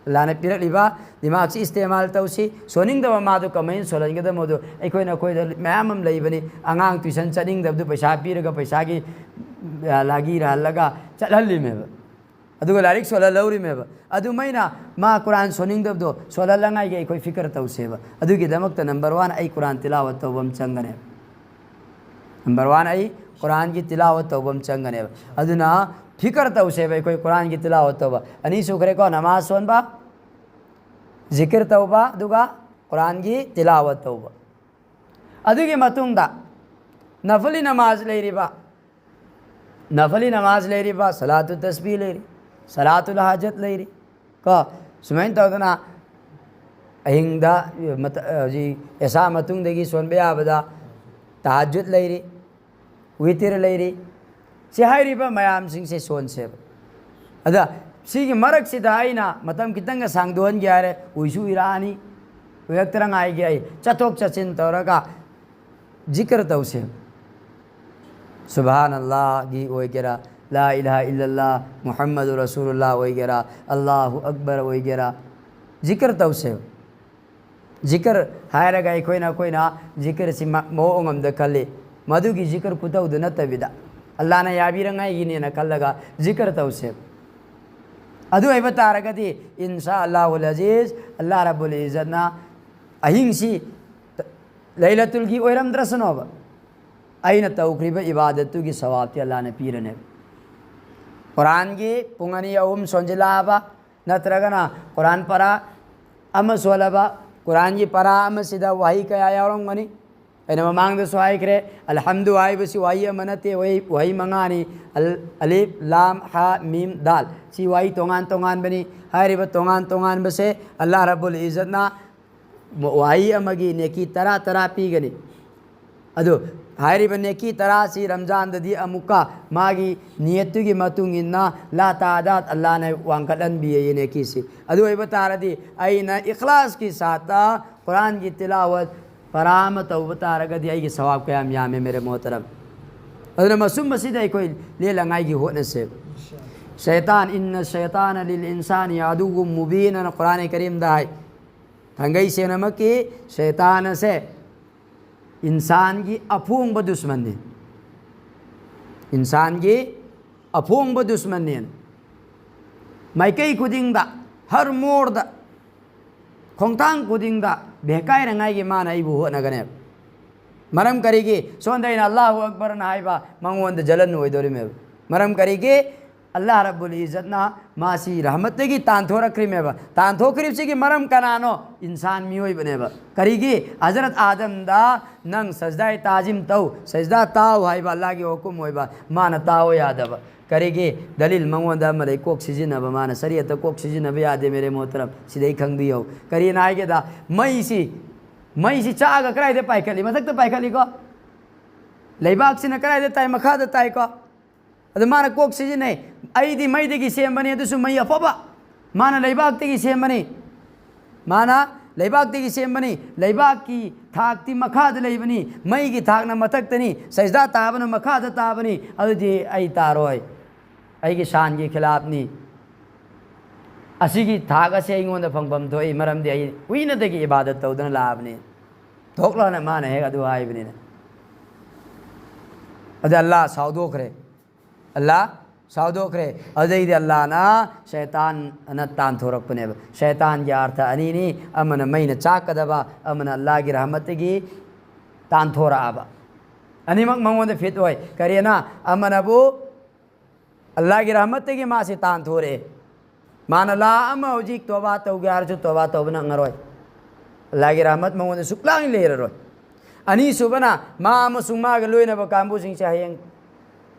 ꯑꯜꯂꯥꯍꯅ ꯄꯤꯔꯛꯂꯤꯕ ꯗꯤꯃꯥꯒꯁꯤ ꯏꯁꯇꯦꯃꯥꯜ ꯇꯧꯁꯤ꯫ ꯁꯣꯟꯅꯤꯡꯗꯕ ꯃꯥꯗꯨ ꯀꯃꯥꯏꯅ ꯁꯣꯜꯍꯟꯒꯗꯕꯗꯨ ꯑꯩꯈꯣꯏꯅ, ꯑꯩꯈꯣꯏꯗ ꯃꯌꯥꯝ ꯑꯃ ꯂꯩꯕꯅꯤ꯫ ꯑꯉꯥꯡ ꯇ꯭ꯌꯨꯁꯟ ꯆꯠꯅꯤꯡꯗꯕꯗꯨ ꯄꯩꯁꯥ ꯄꯤꯔꯒ ꯄꯩꯁꯥꯒꯤ, ꯑ, ꯂꯥꯒꯤ ꯔꯥꯍꯜꯂꯒ ꯆꯠꯍꯜꯂꯤꯃꯦꯕ꯫ ꯑꯗꯨꯒ ꯂꯥꯏꯔꯤꯛ ꯁꯣꯜꯍꯜꯍꯧꯔꯤꯃꯦꯕ꯫ ꯑꯗꯨꯃꯥꯏꯅ ꯃꯥ ꯀꯨꯔꯥꯟ ꯁꯣꯟꯅꯤꯡꯗꯕꯗꯣ ꯁꯣꯜꯍꯜꯂꯉꯥꯏꯒꯤ ꯑꯩꯈꯣꯏ ꯐꯤꯀꯔ ꯇꯧꯁꯦꯕ꯫ ꯑꯗꯨꯒꯤꯗꯃꯛꯇ number one ꯑꯩ ꯀꯨꯔꯥꯟ ꯇꯤꯂꯥꯋꯠ ꯇꯧꯕ ꯑꯃ ꯆꯪꯒꯅꯦꯕ꯫ Number one ꯑꯩ ꯀꯨꯔꯥꯟꯒꯤ ꯇꯤꯂꯥꯋꯠ ꯇꯧꯕ ꯑꯃ ꯆꯪꯒꯅꯦꯕ꯫ ꯑꯗꯨꯅ ꯐꯤꯀꯔ ꯇꯧꯁꯦꯕ ꯑꯩꯈꯣꯏ ꯀꯨꯔꯥꯟꯒꯤ ꯇꯤꯂꯥꯋꯠ ꯇꯧꯕ꯫ ꯑꯅꯤ ꯁꯨꯈ꯭ꯔꯦꯀꯣ, ꯅꯃꯥꯖ ꯁꯣꯟꯕ, ꯖꯤꯀꯤꯔ ꯇꯧꯕ, ꯑꯗꯨꯒ ꯀꯨꯔꯥꯟꯒꯤ ꯇꯤꯂꯥꯋꯠ ꯇꯧꯕ꯫ ꯑꯗꯨꯒꯤ ꯃꯇꯨꯡꯗ ꯅꯐꯂꯤ ꯅꯃꯥꯖ ꯂꯩꯔꯤꯕ, ꯅꯐꯂꯤ ꯅꯃꯥꯖ ꯂꯩꯔꯤꯕ, ꯁꯂꯥꯇꯨ ꯇꯁꯕꯤ ꯂꯩꯔꯤ, ꯁꯂꯥꯇꯨꯜ ꯍꯥꯖꯠ ꯂꯩꯔꯤ꯫ ꯀꯣ, ꯁꯨꯃꯥꯏꯅ ꯇꯧꯗꯅ ꯑꯍꯤꯡꯗ ꯃꯇ-, ꯍꯧꯖꯤꯛ ꯏꯁꯥ ꯃꯇꯨꯡꯗꯒꯤ ꯁꯣꯟꯕ ꯌꯥꯕꯗ ꯇꯍꯥꯖꯨꯗ ꯂꯩꯔꯤ, ꯋꯤꯇꯤꯔ ꯂꯩꯔꯤ, ꯁꯤ ꯍꯥꯏꯔꯤꯕ ꯃꯌꯥꯝꯁꯤꯡꯁꯦ ꯁꯣꯟꯁꯦꯕ꯫ ꯑꯗ ꯁꯤꯒꯤ ꯃꯔꯛꯁꯤꯗ ꯑꯩꯅ ꯃꯇꯝ ꯈꯤꯇꯪꯒ ꯁꯥꯡꯗꯣꯛꯍꯟꯒꯦ ꯍꯥꯏꯔꯦ, ꯎꯏꯁꯨ ꯎꯏꯔꯛꯑꯅꯤ, ꯎꯏꯔꯛꯇꯅꯉꯥꯏꯒꯤ ꯑꯩ ꯆꯠꯊꯣꯛ ꯆꯠꯁꯤꯟ ꯇꯧꯔꯒ ꯖꯤꯀꯔ ꯇꯧꯁꯦ꯫ ꯁꯨꯕꯍꯥꯅꯜꯂꯥꯍꯒꯤ ꯑꯣꯏꯒꯦꯔꯥ, ꯂꯥ ꯏꯂꯥꯍ ꯏꯜꯂꯜꯂꯥꯍ ꯃꯨꯍꯝꯃꯗꯨ ꯔꯁꯨꯂꯨꯜꯂꯥꯍ ꯑꯣꯏꯒꯦꯔꯥ, ꯑꯜꯂꯥꯍꯨ ꯑꯛꯕꯔ ꯑꯣꯏꯒꯦꯔꯥ, ꯖꯤꯀꯔ ꯇꯧꯁꯦ꯫ ꯖꯤꯀꯔ ꯍꯥꯏꯔꯒ ꯑꯩꯈꯣꯏꯅ, ꯑꯩꯈꯣꯏꯅ ꯖꯤꯀꯔꯁꯤ ꯃ-, ꯃꯑꯣꯡ ꯑꯃꯗ ꯈꯜꯂꯤ꯫ ꯃꯗꯨꯒꯤ ꯖꯤꯀꯔ ꯈꯨꯇꯧꯗꯨ ꯅꯠꯇꯕꯤꯗ, ꯑꯜꯂꯥꯍꯅ ꯌꯥꯕꯤꯔꯉꯥꯏꯒꯤꯅꯦꯅ ꯈꯜꯂꯒ ꯖꯤꯀꯔ ꯇꯧꯁꯦ꯫ ꯑꯗꯨ ꯑꯣꯏꯕ ꯇꯥꯔꯒꯗꯤ, ꯏꯟꯁꯥ ꯑꯜꯂꯥꯍꯨꯜ ꯑꯖꯤꯖ, ꯑꯜꯂꯥꯍ ꯔꯕꯨꯜ ꯏꯖꯠꯅ ꯑꯍꯤꯡꯁꯤ ꯂꯩꯂꯇꯨꯜꯒꯤ ꯑꯣꯏꯔꯝꯗ꯭ꯔꯁꯅꯣꯕ, ꯑꯩꯅ ꯇꯧꯈ꯭ꯔꯤꯕ ꯏꯕꯥꯗꯠꯇꯨꯒꯤ ꯁꯋꯥꯕꯇꯤ ꯑꯜꯂꯥꯍꯅ ꯄꯤꯔꯅꯦꯕ꯫ ꯀꯨꯔꯥꯟꯒꯤ ꯄꯨꯡ ꯑꯅꯤ ꯑꯍꯨꯝ ꯁꯣꯟꯖꯤꯜꯂꯛꯑꯕ, ꯅꯠꯇ꯭ꯔꯒꯅ ꯀꯨꯔꯥꯟ ꯄꯔꯥ ꯑꯃ ꯁꯣꯜꯂꯕ, ꯀꯨꯔꯥꯟꯒꯤ ꯄꯔꯥ ꯑꯃꯁꯤꯗ ꯋꯥꯍꯩ ꯀꯌꯥ ꯌꯥꯎꯔꯝꯒꯅꯤ꯫ ꯑꯩꯅ ꯃꯃꯥꯡꯗꯁꯨ ꯍꯥꯏꯈ꯭ꯔꯦ, ꯑꯜꯍꯝꯗꯨ ꯍꯥꯏꯕꯁꯤ ꯋꯥꯍꯩ ꯑꯃ ꯅꯠꯇꯦ, ꯋꯥꯍꯩ, ꯋꯥꯍꯩ ꯃꯉꯥꯅꯤ꯫ ꯑꯜ-, ꯑꯂꯤꯐ, ꯂꯥꯝ, ꯍꯥ, ꯃꯤꯝ, ꯗꯥꯜ꯫ ꯁꯤ ꯋꯥꯍꯩ ꯇꯣꯉꯥꯟ ꯇꯣꯉꯥꯟꯕꯅꯤ꯫ ꯍꯥꯏꯔꯤꯕ ꯇꯣꯉꯥꯟ ꯇꯣꯉꯥꯟꯕꯁꯦ ꯑꯜꯂꯥꯍ ꯔꯕꯨꯜ ꯏꯖꯠꯅ ꯋꯥꯍꯩ ꯑꯃꯒꯤ ꯅꯦꯀꯤ ꯇꯔꯥ ꯇꯔꯥ ꯄꯤꯒꯅꯤ꯫ ꯑꯗꯨ ꯍꯥꯏꯔꯤꯕ ꯅꯦꯀꯤ ꯇꯔꯥꯁꯤ ꯔꯝꯖꯥꯟꯗꯗꯤ ꯑꯃꯨꯛꯀ ꯃꯥꯒꯤ ꯅꯤꯌꯠꯇꯨꯒꯤ ꯃꯇꯨꯡ ꯏꯟꯅ ꯂꯥ ꯇꯥꯗꯥꯠ ꯑꯜꯂꯥꯍꯅ ꯋꯥꯡꯈꯠꯍꯟꯕꯤꯌꯦ ꯅꯦꯀꯤꯁꯤ꯫ ꯑꯗꯨ ꯑꯣꯏꯕ ꯇꯥꯔꯗꯤ ꯑꯩꯅ ꯏꯈ꯭ꯂꯥꯁꯀꯤ ꯁꯥꯠꯇ ꯀꯨꯔꯥꯟꯒꯤ ꯇꯤꯂꯥꯋꯠ ꯄꯔꯥ ꯑꯃ ꯇꯧꯕ ꯇꯥꯔꯒꯗꯤ ꯑꯩꯒꯤ ꯁꯋꯥꯕ ꯀꯌꯥꯝ ꯌꯥꯝꯃꯦ, ꯃꯦꯔꯦ ꯃꯣꯍꯇꯔꯝ꯫ ꯑꯗꯨꯅ ꯃꯁꯨꯝ ꯑꯁꯤꯗ ꯑꯩꯈꯣꯏ ꯂꯦꯜꯂꯉꯥꯏꯒꯤ ꯍꯣꯠꯅꯁꯦꯕ꯫ ꯁꯩꯇꯥꯟ, "ꯏꯟꯅ ꯁꯩꯇꯥꯅ ꯂꯤꯜ ꯏꯟꯁꯥꯅꯤ ꯑꯗꯨꯒꯨꯝ ꯃꯨꯕꯤꯟ" ꯑꯅ ꯀꯨꯔꯥꯟ ꯀꯔꯤꯝꯗ ꯍꯥꯏ꯫ ꯊꯥꯡꯒꯩ ꯁꯦꯡꯅꯃꯛꯀꯤ ꯁꯩꯇꯥꯟ ꯑꯁꯦ ꯏꯟꯁꯥꯟꯒꯤ ꯑꯐꯣꯡꯕ ꯗꯨꯁꯃꯟꯅꯤ꯫ ꯏꯟꯁꯥꯟꯒꯤ ꯑꯐꯣꯡꯕ ꯗꯨꯁꯃꯟꯅꯤ꯫ ꯃꯥꯏꯀꯩ ꯈꯨꯗꯤꯡꯗ, ꯍꯔ ꯃꯣꯔꯗ, ꯈꯣꯡꯊꯥꯡ ꯈꯨꯗꯤꯡꯗ ꯕꯦꯀꯥꯏꯔꯉꯥꯏꯒꯤ ꯃꯥꯅ ꯑꯩꯕꯨ ꯍꯣꯠꯅꯒꯅꯦꯕ꯫ ꯃꯔꯝ ꯀꯔꯤꯒꯤ? ꯁꯣꯝꯗ ꯑꯩꯅ ꯑꯜꯂꯥꯍꯨ ꯑꯛꯕꯔꯅ ꯍꯥꯏꯕ ꯃꯉꯣꯟꯗ ꯖꯂꯟ ꯑꯣꯏꯗꯣꯔꯤꯃꯦꯕ꯫ ꯃꯔꯝ ꯀꯔꯤꯒꯤ? ꯑꯜꯂꯥꯍ ꯔꯕꯨꯜ ꯏꯖꯠꯅ ꯃꯥꯁꯤ ꯔꯍꯃꯠꯇꯒꯤ ꯇꯥꯟꯊꯣꯔꯛꯈ꯭ꯔꯤꯃꯦꯕ꯫ ꯇꯥꯟꯊꯣꯛꯈ꯭ꯔꯤꯕꯁꯤꯒꯤ ꯃꯔꯝ ꯀꯅꯥꯅꯣ? ꯏꯟꯁꯥꯟ ꯃꯤꯑꯣꯏꯕꯅꯦꯕ꯫ ꯀꯔꯤꯒꯤ? ꯍꯖꯔꯠ ꯑꯥꯗꯝꯗ "ꯅꯪ ꯁꯖꯗꯥꯏ ꯇꯥꯖꯤꯝ ꯇꯧ, ꯁꯖꯗꯥ ꯇꯥꯎ" ꯍꯥꯏꯕ ꯑꯜꯂꯥꯍꯒꯤ ꯍꯨꯀꯨꯝ ꯑꯣꯏꯕ, ꯃꯥꯅ ꯇꯥꯎ ꯌꯥꯗꯕ꯫ ꯀꯔꯤꯒꯤ? ꯗꯂꯤꯜ ꯃꯉꯣꯟꯗ ꯑꯃ ꯂꯩ, ꯀꯣꯛ ꯁꯤꯖꯤꯟꯅꯕ꯫ ꯃꯥꯅ ꯁꯔꯤꯌꯠꯇ ꯀꯣꯛ ꯁꯤꯖꯤꯟꯅꯕ ꯌꯥꯗꯦ, ꯃꯦꯔꯦ ꯃꯣꯍꯇꯔꯝ꯫ ꯁꯤꯗꯩ ꯈꯪꯕꯤꯌꯧ꯫ ꯀꯔꯤꯅ ꯍꯥꯏꯒꯦꯗ? ꯃꯩꯁꯤ, ꯃꯩꯁꯤ ꯆꯥꯛꯑꯒ ꯀꯗꯥꯏꯗ ꯄꯥꯏꯈꯠꯂꯤ? ꯃꯊꯛꯇ ꯄꯥꯏꯈꯠꯂꯤꯀꯣ꯫ ꯂꯩꯕꯥꯛꯁꯤꯅ ꯀꯗꯥꯏꯗ ꯇꯥꯏ? ꯃꯈꯥꯗ ꯇꯥꯏꯀꯣ꯫ ꯑꯗꯨ ꯃꯥꯅ ꯀꯣꯛ ꯁꯤꯖꯤꯟꯅꯩ꯫ ꯑꯩꯗꯤ ꯃꯩꯗꯒꯤ ꯁꯦꯝꯕꯅꯤ, ꯑꯗꯨꯁꯨ ꯃꯩ ꯑꯐꯕ꯫ ꯃꯥꯅ ꯂꯩꯕꯥꯛꯇꯒꯤ ꯁꯦꯝꯕꯅꯤ꯫ ꯃꯥꯅ ꯂꯩꯕꯥꯛꯇꯒꯤ ꯁꯦꯝꯕꯅꯤ꯫ ꯂꯩꯕꯥꯛꯀꯤ ꯊꯥꯛꯇꯤ ꯃꯈꯥꯗ ꯂꯩꯕꯅꯤ, ꯃꯩꯒꯤ ꯊꯥꯛꯅ ꯃꯊꯛꯇꯅꯤ, ꯁꯩꯖꯗꯥ ꯇꯥꯕꯅ ꯃꯈꯥꯗ ꯇꯥꯕꯅꯤ꯫ ꯑꯗꯨꯗꯤ ꯑꯩ ꯇꯥꯔꯣꯏ, ꯑꯩꯒꯤ ꯁꯥꯟꯒꯤ ꯈꯤꯂꯥꯞꯅꯤ꯫ ꯑꯁꯤꯒꯤ ꯊꯥꯛ ꯑꯁꯤ ꯑꯩꯉꯣꯟꯗ ꯐꯪꯐꯝ ꯊꯣꯛꯏ, ꯃꯔꯝꯗꯤ ꯑꯩ ꯀꯨꯏꯅꯗꯒꯤ ꯏꯕꯥꯗꯠ ꯇꯧꯗꯨꯅ ꯂꯥꯛꯑꯕꯅꯤ꯫ ꯊꯣꯛꯂꯣꯅ ꯃꯥꯅ ꯍꯦꯛ ꯑꯗꯨ ꯍꯥꯏꯕꯅꯤꯅ꯫ ꯑꯗ ꯑꯜꯂꯥ ꯁꯥꯎꯗꯣꯛꯈ꯭ꯔꯦ꯫ ꯑꯜꯂꯥ ꯁꯥꯎꯗꯣꯛꯈ꯭ꯔꯦ꯫ ꯑꯗꯨꯗꯩꯗꯤ ꯑꯜꯂꯥꯅ ꯁꯩꯇꯥꯟ ꯑꯅ ꯇꯥꯟꯊꯣꯔꯛꯄꯅꯦꯕ꯫ ꯁꯩꯇꯥꯟꯒꯤ ꯑꯥꯔꯊ ꯑꯅꯤꯅꯤ, ꯑꯃꯅ ꯃꯩꯅ ꯆꯥꯛꯀꯗꯕ, ꯑꯃꯅ ꯑꯜꯂꯥꯒꯤ ꯔꯍꯃꯠꯇꯒꯤ ꯇꯥꯟꯊꯣꯔꯛꯑꯕ꯫ ꯑꯅꯤꯃꯛ ꯃꯉꯣꯟꯗ ꯐꯤꯠ ꯑꯣꯏ꯫ ꯀꯔꯤꯅ? ꯑꯃꯅꯕꯨ ꯑꯜꯂꯥꯒꯤ ꯔꯍꯃꯠꯇꯒꯤ ꯃꯥꯁꯤ ꯇꯥꯟꯊꯣꯔꯛꯑꯦ꯫ ꯃꯥꯅ ꯂꯥ ꯑꯃ ꯍꯧꯖꯤꯛ ꯇꯣꯕꯥ ꯇꯧꯒꯦ ꯍꯥꯏꯔꯁꯨ ꯇꯣꯕꯥ ꯇꯧꯕ ꯅꯪꯉꯔꯣꯏ꯫ ꯑꯜꯂꯥꯒꯤ ꯔꯍꯃꯠ ꯃꯉꯣꯟꯗ ꯁꯨꯛꯂꯥꯡ ꯂꯩꯔꯔꯣꯏ꯫ ꯑꯅꯤꯁꯨꯕꯅ, ꯃꯥ ꯑꯃꯁꯨꯡ ꯃꯥꯒ ꯂꯣꯏꯅꯕ ꯀꯥꯡꯕꯨꯁꯤꯡꯁꯦ ꯍꯌꯦꯡ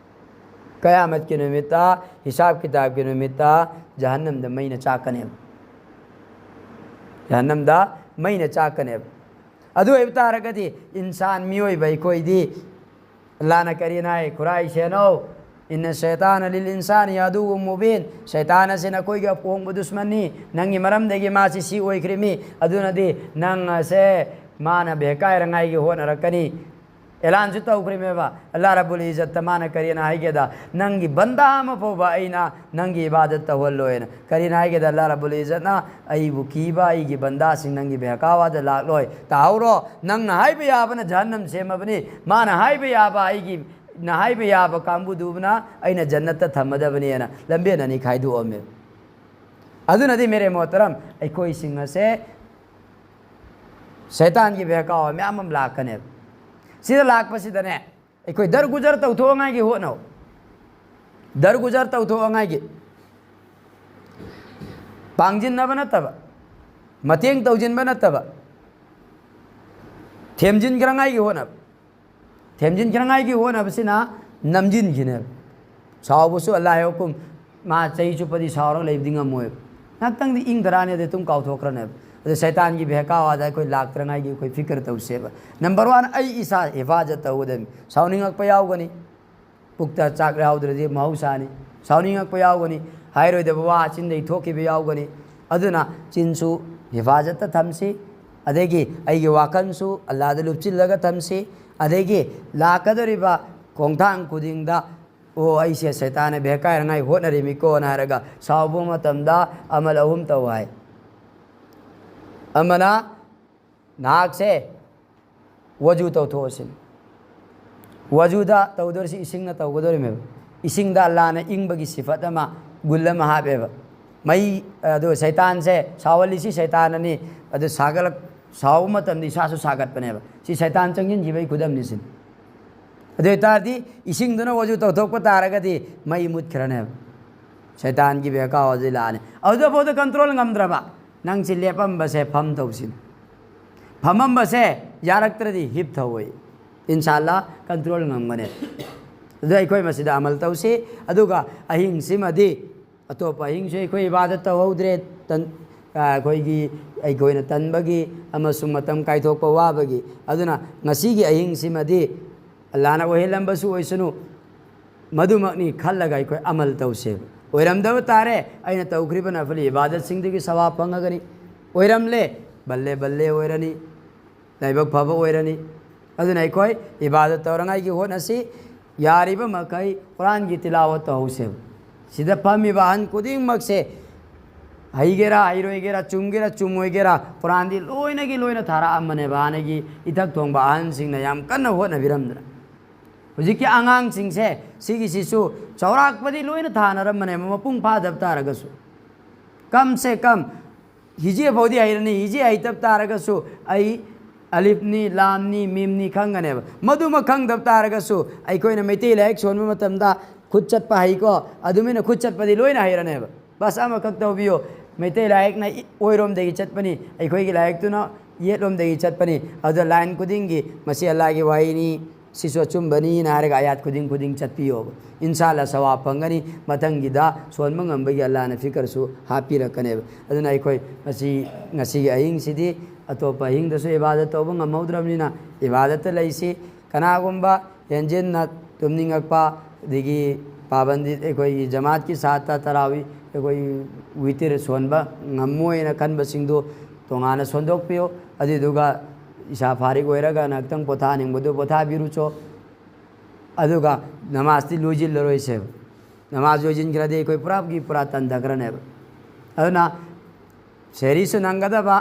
ꯀꯌꯥꯃꯠꯀꯤ ꯅꯨꯃꯤꯠꯇ, ꯍꯤꯁꯥꯕ ꯀꯤꯇꯥꯕꯀꯤ ꯅꯨꯃꯤꯠꯇ ꯖꯍꯟꯅꯝꯗ ꯃꯩꯅ ꯆꯥꯛꯀꯅꯦꯕ꯫ ꯖꯍꯟꯅꯝꯗ ꯃꯩꯅ ꯆꯥꯛꯀꯅꯦꯕ꯫ ꯑꯗꯨ ꯑꯣꯏꯕ ꯇꯥꯔꯒꯗꯤ ꯏꯟꯁꯥꯟ, ꯃꯤꯑꯣꯏꯕ ꯑꯩꯈꯣꯏꯗꯤ, ꯑꯜꯂꯥꯅ ꯀꯔꯤꯅ ꯍꯥꯏ? ꯈꯨꯔꯥꯏ ꯁꯦꯟꯅꯧ꯫ "ꯏꯟꯅ ꯁꯩꯇꯥꯅ ꯂꯤꯜ ꯏꯟꯁꯥꯅꯤ ꯑꯗꯨꯕꯨ ꯃꯨꯕꯤꯟ", ꯁꯩꯇꯥꯟ ꯑꯁꯤ ꯅꯈꯣꯏꯒꯤ ꯑꯄꯣꯡꯕ ꯗꯨꯁꯃꯟꯅꯤ꯫ ꯅꯪꯒꯤ ꯃꯔꯝꯗꯒꯤ ꯃꯥꯁꯤ ꯁꯤ ꯑꯣꯏꯈ꯭ꯔꯤꯃꯤ꯫ ꯑꯗꯨꯅꯗꯤ ꯅꯪ ꯑꯁꯦ ꯃꯥꯅ ꯕꯦꯍꯀꯥꯏꯔꯉꯥꯏꯒꯤ ꯍꯣꯠꯅꯔꯛꯀꯅꯤ꯫ ꯑꯦꯂꯥꯟꯁꯨ ꯇꯧꯈ꯭ꯔꯤꯃꯦꯕ꯫ ꯑꯜꯂꯥ ꯔꯕꯨꯜ ꯏꯖꯠꯇ ꯃꯥꯅ ꯀꯔꯤꯅ ꯍꯥꯏꯒꯦꯗ? "ꯅꯪꯒꯤ ꯕꯟꯗꯥ ꯑꯃ ꯐꯥꯎꯕ ꯑꯩꯅ ꯅꯪꯒꯤ ꯏꯕꯥꯗꯠ ꯇꯧꯍꯜꯂꯣꯏꯅ"꯫ ꯀꯔꯤꯅ ꯍꯥꯏꯒꯦꯗ? ꯑꯜꯂꯥ ꯔꯕꯨꯜ ꯏꯖꯠꯅ, "ꯑꯩꯕꯨ ꯀꯤꯕ ꯑꯩꯒꯤ ꯕꯟꯗꯥꯁꯤꯡ ꯅꯪꯒꯤ ꯕꯦꯍꯀꯥꯋꯥꯗ ꯂꯥꯛꯂꯣꯏ꯫ ꯇꯥꯍꯧꯔꯣ, ꯅꯪꯅ ꯍꯥꯏꯕ ꯌꯥꯕꯅ ꯖꯍꯟꯅꯝ ꯁꯦꯝꯃꯕꯅꯤ, ꯃꯥꯅ ꯍꯥꯏꯕ ꯌꯥꯕ ꯑꯩꯒꯤ, ꯅ ꯍꯥꯏꯕ ꯌꯥꯕ ꯀꯥꯡꯕꯨꯗꯨꯅ ꯑꯩꯅ ꯖꯟꯅꯠꯇ ꯊꯝꯃꯗꯕꯅꯦꯅ" ꯂꯝꯕꯦꯟ ꯑꯅꯤ ꯈꯥꯏꯗꯣꯛꯑꯝꯃꯦ꯫ ꯑꯗꯨꯅꯗꯤ ꯃꯦꯔꯦ ꯃꯣꯍꯇꯔꯝ, ꯑꯩꯈꯣꯏꯁꯤꯡ ꯑꯁꯦ ꯁꯩꯇꯥꯟꯒꯤ ꯕꯦꯍꯀꯥꯋꯥ ꯃꯌꯥꯝ ꯑꯃ ꯂꯥꯛꯀꯅꯦꯕ꯫ ꯁꯤꯗ ꯂꯥꯛꯄꯁꯤꯗꯅꯦ, ꯑꯩꯈꯣꯏ ꯗꯔꯒꯨꯖꯔ ꯇꯧꯊꯣꯛꯅꯉꯥꯏꯒꯤ ꯍꯣꯠꯅꯧ꯫ ꯗꯔꯒꯨꯖꯔ ꯇꯧꯊꯣꯛꯅꯉꯥꯏꯒꯤ꯫ ꯄꯥꯡꯖꯤꯟꯅꯕ ꯅꯠꯇꯕ, ꯃꯇꯦꯡ ꯇꯧꯖꯤꯟꯕ ꯅꯠꯇꯕ, ꯊꯦꯝꯖꯤꯟꯈ꯭ꯔꯉꯥꯏꯒꯤ ꯍꯣꯠꯅꯕ꯫ ꯊꯦꯝꯖꯤꯟꯈ꯭ꯔꯉꯥꯏꯒꯤ ꯍꯣꯠꯅꯕꯁꯤꯅ ꯅꯝꯖꯤꯟꯈꯤꯅꯦꯕ꯫ ꯁꯥꯎꯕꯁꯨ ꯑꯜꯂꯥꯍ ꯍꯨꯀꯨꯝ, ꯃꯥ ꯆꯍꯤ ꯆꯨꯞꯄꯗꯤ ꯁꯥꯎꯔꯒ ꯂꯩꯕꯗꯤ ꯉꯝꯃꯣꯏꯕ꯫ ꯉꯥꯛꯇꯪꯗꯤ ꯏꯪ ꯇꯔꯥꯅꯤ, ꯑꯗꯩ ꯑꯗꯨꯝ ꯀꯥꯎꯊꯣꯛꯈ꯭ꯔꯅꯦꯕ꯫ ꯑꯗꯣ ꯁꯩꯇꯥꯟꯒꯤ ꯕꯦꯍꯀꯥꯋꯥꯗ ꯑꯩꯈꯣꯏ ꯂꯥꯛꯇ꯭ꯔꯉꯥꯏꯒꯤ ꯑꯩꯈꯣꯏ ꯐꯤꯀꯔ ꯇꯧꯁꯦꯕ꯫ ꯅꯝꯕꯔ ꯋꯥꯟ, ꯑꯩ ꯏꯁꯥ ꯍꯤꯐꯥꯖꯠ ꯇꯧꯒꯗꯕꯅꯤ꯫ ꯁꯥꯎꯅꯤꯡꯉꯛꯄ ꯌꯥꯎꯒꯅꯤ, ꯄꯨꯛꯇ ꯆꯥꯛ ꯌꯥꯎꯗ꯭ꯔꯗꯤ ꯃꯍꯧꯁꯥꯅꯤ꯫ ꯁꯥꯎꯅꯤꯡꯉꯛꯄ ꯌꯥꯎꯒꯅꯤ, ꯍꯥꯏꯔꯣꯏꯗꯕ ꯋꯥ ꯆꯤꯟꯗꯩ ꯊꯣꯛꯈꯤꯕ ꯌꯥꯎꯒꯅꯤ꯫ ꯑꯗꯨꯅ ꯆꯤꯟꯁꯨ ꯍꯤꯐꯥꯖꯠꯇ ꯊꯝꯁꯤ, ꯑꯗꯒꯤ ꯑꯩꯒꯤ ꯋꯥꯈꯜꯁꯨ ꯑꯜꯂꯥꯗ ꯂꯨꯞꯁꯤꯜꯂꯒ ꯊꯝꯁꯤ, ꯑꯗꯒꯤ ꯂꯥꯛꯀꯗꯧꯔꯤꯕ ꯈꯣꯡꯊꯥꯡ ꯈꯨꯗꯤꯡꯗ, "ꯑꯣ, ꯑꯩꯁꯦ ꯁꯩꯇꯥꯟꯅ ꯕꯦꯍꯀꯥꯏꯔꯉꯥꯏ ꯍꯣꯠꯅꯔꯤꯃꯤꯀꯣꯅ" ꯍꯥꯏꯔꯒ ꯁꯥꯎꯕ ꯃꯇꯝꯗ ꯑꯃꯜ ꯑꯍꯨꯝ ꯇꯧ ꯍꯥꯏ꯫ ꯑꯃꯅ, ꯅꯍꯥꯛꯁꯦ ꯋꯖꯨ ꯇꯧꯊꯣꯛꯑꯁꯤꯅꯤ꯫ ꯋꯖꯨꯗ ꯇꯧꯗꯣꯔꯤꯁꯤ ꯏꯁꯤꯡꯅ ꯇꯧꯒꯗꯣꯔꯤꯃꯦꯕ꯫ ꯏꯁꯤꯡꯗ ꯑꯜꯂꯥꯅ ꯏꯪꯕꯒꯤ ꯁꯤꯐꯠ ꯑꯃ, ꯒꯨꯜ ꯑꯃ ꯍꯥꯞꯄꯦꯕ꯫ ꯃꯩ, ꯑꯗꯨ ꯁꯩꯇꯥꯟꯁꯦ ꯁꯥꯎꯍꯜꯂꯤꯁꯤ ꯁꯩꯇꯥꯟꯅꯅꯤ꯫ ꯑꯗꯨ ꯁꯥꯒꯠꯂꯛ-, ꯁꯥꯎꯕ ꯃꯇꯝꯗ ꯏꯁꯥꯁꯨ ꯁꯥꯒꯠꯄꯅꯦꯕ꯫ ꯁꯤ ꯁꯩꯇꯥꯟ ꯆꯪꯁꯤꯟꯈꯤꯕꯒꯤ ꯈꯨꯗꯝꯅꯤ ꯁꯤꯅꯤ꯫ ꯑꯗꯨ ꯑꯣꯏꯇꯥꯔꯗꯤ ꯏꯁꯤꯡꯗꯨꯅ ꯋꯖꯨ ꯇꯧꯊꯣꯛꯄ ꯇꯥꯔꯒꯗꯤ ꯃꯩ ꯃꯨꯠꯈ꯭ꯔꯅꯦꯕ꯫ ꯁꯩꯇꯥꯟꯒꯤ ꯕꯦꯍꯀꯥ ꯍꯧꯖꯤꯛ ꯂꯥꯛꯑꯅꯤ꯫ ꯑꯗꯨꯗꯐꯥꯎꯗ ꯀꯟꯇ꯭ꯔꯣꯜ ꯉꯝꯗ꯭ꯔꯕ, ꯅꯪꯁꯤ ꯂꯦꯞꯄꯝꯕꯁꯦ ꯐꯝ ꯇꯧꯁꯤꯅꯤ꯫ ꯐꯝꯃꯝꯕꯁꯦ ꯌꯥꯔꯛꯇ꯭ꯔꯗꯤ ꯍꯤꯞ ꯊꯧꯑꯣꯏ꯫ ꯏꯟꯁꯥꯜꯂꯥ ꯀꯟꯇ꯭ꯔꯣꯜ ꯉꯝꯒꯅꯤ꯫ ꯑꯗꯨ ꯑꯩꯈꯣꯏ ꯃꯁꯤꯗ ꯑꯃꯜ ꯇꯧꯁꯤ꯫ ꯑꯗꯨꯒ ꯑꯍꯤꯡꯁꯤꯃꯗꯤ, ꯑꯇꯣꯞꯄ ꯑꯍꯤꯡꯁꯨ ꯑꯩꯈꯣꯏ ꯏꯕꯥꯗꯠ ꯇꯧꯍꯧꯗ꯭ꯔꯦ, ꯇꯟ-, ꯑ, ꯑꯩꯈꯣꯏꯒꯤ, ꯑꯩꯈꯣꯏꯅ ꯇꯟꯕꯒꯤ ꯑꯃꯁꯨꯡ ꯃꯇꯝ ꯀꯥꯏꯊꯣꯛꯄ ꯋꯥꯕꯒꯤ꯫ ꯑꯗꯨꯅ ꯉꯁꯤꯒꯤ ꯑꯍꯤꯡꯁꯤꯃꯗꯤ ꯑꯜꯂꯥꯅ ꯑꯣꯏꯍꯜꯂꯝꯕꯁꯨ ꯑꯣꯏꯁꯅꯨ, ꯃꯗꯨꯃꯛꯅꯤ ꯈꯜꯂꯒ ꯑꯩꯈꯣꯏ ꯑꯃꯜ ꯇꯧꯁꯦꯕ꯫ ꯑꯣꯏꯔꯝꯗꯕ ꯇꯥꯔꯦ, ꯑꯩꯅ ꯇꯧꯈ꯭ꯔꯤꯕ ꯅꯐꯂꯤ ꯏꯕꯥꯗꯠꯁꯤꯡꯗꯨꯒꯤ ꯁꯋꯥꯕ ꯐꯪꯉꯒꯅꯤ꯫ ꯑꯣꯏꯔꯝꯂꯦ, ꯕꯜꯂꯦ ꯕꯜꯂꯦ ꯑꯣꯏꯔꯅꯤ, ꯂꯥꯏꯕꯛ ꯐꯕ ꯑꯣꯏꯔꯅꯤ꯫ ꯑꯗꯨꯅ ꯑꯩꯈꯣꯏ ꯏꯕꯥꯗꯠ ꯇꯧꯔꯉꯥꯏꯒꯤ ꯍꯣꯠꯅꯁꯤ꯫ ꯌꯥꯔꯤꯕ ꯃꯈꯩ ꯀꯨꯔꯥꯟꯒꯤ ꯇꯤꯂꯥꯋꯠ ꯇꯧꯍꯧꯁꯦꯕ꯫ ꯁꯤꯗ ꯐꯝꯃꯤꯕ ꯑꯍꯟ ꯈꯨꯗꯤꯡꯃꯛꯁꯦ, ꯍꯩꯒꯦꯔꯥ, ꯍꯩꯔꯣꯏꯒꯦꯔꯥ, ꯆꯨꯝꯒꯦꯔꯥ, ꯆꯨꯝꯃꯣꯏꯒꯦꯔꯥ, ꯀꯨꯔꯥꯟꯗꯤ ꯂꯣꯏꯅꯒꯤ ꯂꯣꯏꯅ ꯊꯥꯔꯛꯑꯝꯕꯅꯦꯕ, ꯍꯥꯟꯅꯒꯤ ꯏꯊꯛ ꯊꯣꯡꯕ ꯑꯍꯟꯁꯤꯡꯅ ꯌꯥꯝ ꯀꯟꯅ ꯍꯣꯠꯅꯕꯤꯔꯝꯗꯅ꯫ ꯍꯧꯖꯤꯛꯀꯤ ꯑꯉꯥꯡꯁꯤꯡꯁꯦ, ꯁꯤꯒꯤꯁꯤꯁꯨ ꯆꯥꯎꯔꯥꯛꯄꯗꯤ ꯂꯣꯏꯅ ꯊꯥꯅꯔꯝꯕꯅꯦꯕ, ꯃꯄꯨꯡ ꯐꯥꯗꯕ ꯇꯥꯔꯒꯁꯨ꯫ ꯀꯝ ꯁꯦ ꯀꯝ ꯍꯤꯖꯦ ꯐꯥꯎꯗꯤ ꯍꯩꯔꯅꯤ꯫ ꯍꯤꯖꯦ ꯍꯩꯇꯕ ꯇꯥꯔꯒꯁꯨ ꯑꯩ ꯑꯂꯤꯐꯅꯤ, ꯂꯥꯝꯅꯤ, ꯃꯤꯝꯅꯤ ꯈꯪꯒꯅꯦꯕ꯫ ꯃꯗꯨꯃ ꯈꯪꯗꯕ ꯇꯥꯔꯒꯁꯨ ꯑꯩꯈꯣꯏꯅ ꯃꯩꯇꯩ ꯂꯥꯏꯔꯤꯛ ꯁꯣꯟꯕ ꯃꯇꯝꯗ ꯈꯨꯠ ꯆꯠꯄ ꯍꯩꯀꯣ, ꯑꯗꯨꯃꯥꯏꯅ ꯈꯨꯠ ꯆꯠꯄꯗꯤ ꯂꯣꯏꯅ ꯍꯩꯔꯅꯦꯕ꯫ ꯕꯁ ꯑꯃꯈꯛ ꯇꯧꯕꯤꯌꯨ, ꯃꯩꯇꯩ ꯂꯥꯏꯔꯤꯛꯅ ꯏ-, ꯑꯣꯏꯔꯣꯝꯗꯒꯤ ꯆꯠꯄꯅꯤ, ꯑꯩꯈꯣꯏꯒꯤ ꯂꯥꯏꯔꯤꯛꯇꯨꯅ ꯌꯦꯠꯂꯣꯝꯗꯒꯤ ꯆꯠꯄꯅꯤ꯫ ꯑꯗꯨꯗ ꯂꯥꯏꯟ ꯈꯨꯗꯤꯡꯒꯤ ꯃꯁꯤ ꯑꯜꯂꯥꯒꯤ ꯋꯥꯍꯩꯅꯤ, ꯁꯤꯁꯨ ꯑꯆꯨꯝꯕꯅꯤꯅ ꯍꯥꯏꯔꯒ ꯑꯥꯌꯥꯠ ꯈꯨꯗꯤꯡ ꯈꯨꯗꯤꯡ ꯆꯠꯄꯤꯌꯣꯕ꯫ ꯏꯟꯁꯥ ꯑꯜꯂꯥ ꯁꯋꯥꯕ ꯐꯪꯒꯅꯤ, ꯃꯊꯪꯒꯤꯗ ꯁꯣꯟꯕ ꯉꯝꯕꯒꯤ ꯑꯜꯂꯥꯅ ꯐꯤꯀꯔꯁꯨ ꯍꯥꯞꯄꯤꯔꯛꯀꯅꯦꯕ꯫ ꯑꯗꯨꯅ ꯑꯩꯈꯣꯏ ꯉꯁꯤ, ꯉꯁꯤꯒꯤ ꯑꯍꯤꯡꯁꯤꯗꯤ ꯑꯇꯣꯞꯄ ꯑꯍꯤꯡꯗꯁꯨ ꯏꯕꯥꯗꯠ ꯇꯧꯕ ꯉꯝꯍꯧꯗ꯭ꯔꯕꯅꯤꯅ ꯏꯕꯥꯗꯠꯇ ꯂꯩꯁꯤ꯫ ꯀꯅꯥꯒꯨꯝꯕ ꯍꯦꯟꯖꯤꯟꯅ ꯇꯨꯝꯅꯤꯡꯉꯛꯄ, ꯑꯗꯒꯤ ꯄꯥꯕꯟꯗꯤ ꯑꯩꯈꯣꯏꯒꯤ ꯖꯃꯥꯠꯀꯤ ꯁꯥꯠꯇ ꯇꯔꯥꯋꯤ, ꯑꯩꯈꯣꯏ ꯋꯤꯇꯤꯔ ꯁꯣꯟꯕ ꯉꯝꯃꯣꯏꯅ ꯈꯟꯕꯁꯤꯡꯗꯨ ꯇꯣꯉꯥꯟꯅ ꯁꯣꯟꯗꯣꯛꯄꯤꯌꯨ꯫ ꯑꯗꯨꯏꯗꯨꯒ ꯏꯁꯥ ꯐꯥꯔꯤꯛ ꯑꯣꯏꯔꯒ ꯉꯥꯏꯍꯥꯛꯇꯪ ꯄꯣꯊꯥꯅꯤꯡꯕꯗꯨ ꯄꯣꯊꯥꯕꯤꯔꯨꯆꯣ꯫ ꯑꯗꯨꯒ ꯅꯃꯥꯖꯇꯤ ꯂꯣꯏꯁꯤꯜꯂꯔꯣꯏꯁꯦꯕ꯫ ꯅꯃꯥꯖ ꯂꯣꯏꯁꯤꯟꯈ꯭ꯔꯗꯤ ꯑꯩꯈꯣꯏ ꯄꯨꯔꯥꯒꯤ ꯄꯨꯔꯥ ꯇꯟꯊꯈ꯭ꯔꯅꯦꯕ꯫ ꯑꯗꯨꯅ ꯁꯦꯔꯤꯁꯨ ꯅꯪꯒꯗꯕ,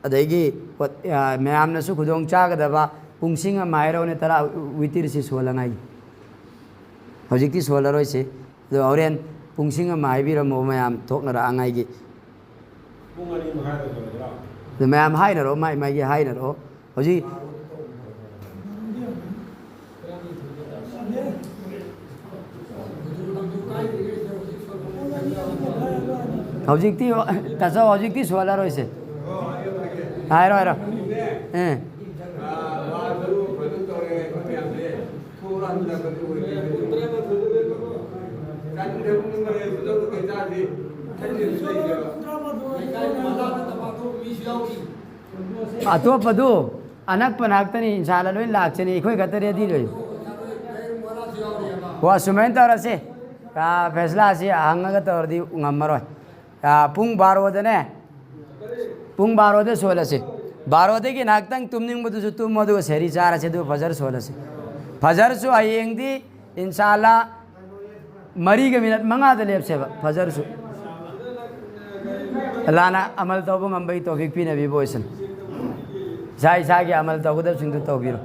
ꯑꯗꯒꯤ ꯄꯣꯠ-, ꯑ, ꯃꯌꯥꯝꯅꯁꯨ ꯈꯨꯗꯣꯡ ꯆꯥꯒꯗꯕ ꯄꯨꯡꯁꯤꯡ ꯑꯃ ꯍꯥꯏꯔꯛꯑꯣꯅꯦ, ꯇꯔꯥ ꯋꯤꯇꯤꯔꯁꯤ ꯁꯣꯜꯂꯉꯥꯏꯒꯤ꯫ ꯍꯧꯖꯤꯛꯇꯤ ꯁꯣꯜꯂꯔꯣꯏꯁꯤ, ꯑꯗꯣ ꯍꯣꯔꯦꯟ ꯄꯨꯡꯁꯤꯡ ꯑꯃ ꯍꯥꯏꯕꯤꯔꯝꯃꯣ ꯃꯌꯥꯝ ꯊꯣꯛꯅꯔꯛꯉꯥꯏꯒꯤ꯫ ꯄꯨꯡ ꯑꯅꯤ ꯃꯈꯥꯏꯗ ꯁꯣꯜꯂꯁꯤꯔꯣ? ꯑꯗꯣ ꯃꯌꯥꯝ ꯍꯥꯏꯅꯔꯛꯑꯣ, ꯃꯥꯏ ꯃꯥꯏꯒꯤ ꯍꯥꯏꯅꯔꯛꯑꯣ꯫ ꯍꯧꯖꯤꯛ ꯍꯧꯖꯤꯛꯇꯤ, ꯇꯥꯆꯧ, ꯍꯧꯖꯤꯛꯇꯤ ꯁꯣꯜꯂꯔꯣꯏꯁꯦ꯫ ꯍꯥꯏꯔꯣ, ꯍꯥꯏꯔꯣ꯫ ꯑꯦ꯫ ꯑꯇꯣꯞꯄꯗꯨ ꯑꯅꯛꯄ ꯉꯥꯛꯇꯅꯤ, ꯏꯟꯁꯥꯜꯂꯥ ꯂꯣꯏ ꯂꯥꯛꯆꯅꯤ, ꯑꯩꯈꯣꯏ ꯈꯛꯇ ꯔꯦꯗꯤ ꯂꯩ꯫ ꯍꯣ, ꯑꯁꯨꯃꯥꯏꯅ ꯇꯧꯔꯁꯤ꯫ ꯑ, ꯐꯦꯁꯂꯥꯁꯤ ꯍꯪꯉꯒ ꯇꯧꯔꯗꯤ ꯉꯝꯃꯔꯣꯏ꯫ ꯑ, ꯄꯨꯡ ꯕꯥꯔꯣꯗꯅꯦ, ꯄꯨꯡ ꯕꯥꯔꯣꯗ ꯁꯣꯜꯂꯁꯤ꯫ ꯕꯥꯔꯣꯗꯒꯤ ꯉꯥꯏꯍꯥꯛꯇꯪ ꯇꯨꯝꯅꯤꯡꯕꯗꯨꯁꯨ ꯇꯨꯝꯃꯣ, ꯑꯗꯨꯒ ꯁꯦꯔꯤ ꯆꯥꯔꯁꯤ, ꯑꯗꯨꯒ ꯐꯖꯔ ꯁꯣꯜꯂꯁꯤ꯫ ꯐꯖꯔꯁꯨ ꯍꯌꯦꯡꯗꯤ ꯏꯟꯁꯥꯜꯂꯥ ꯃꯔꯤꯒ ꯃꯤꯅꯠ ꯃꯉꯥꯗ ꯂꯦꯞꯁꯦꯕ, ꯐꯖꯔꯁꯨ꯫ ꯑꯜꯂꯥꯅ ꯑꯃꯜ ꯇꯧꯕ ꯉꯝꯕꯒꯤ ꯇꯧꯐꯤꯛ ꯄꯤꯅꯕꯤꯕ ꯑꯣꯏꯁꯅꯨ꯫ ꯏꯁꯥ ꯏꯁꯥꯒꯤ ꯑꯃꯜ ꯇꯧꯒꯗꯕꯁꯤꯡꯗꯨ ꯇꯧꯕꯤꯔꯣ꯫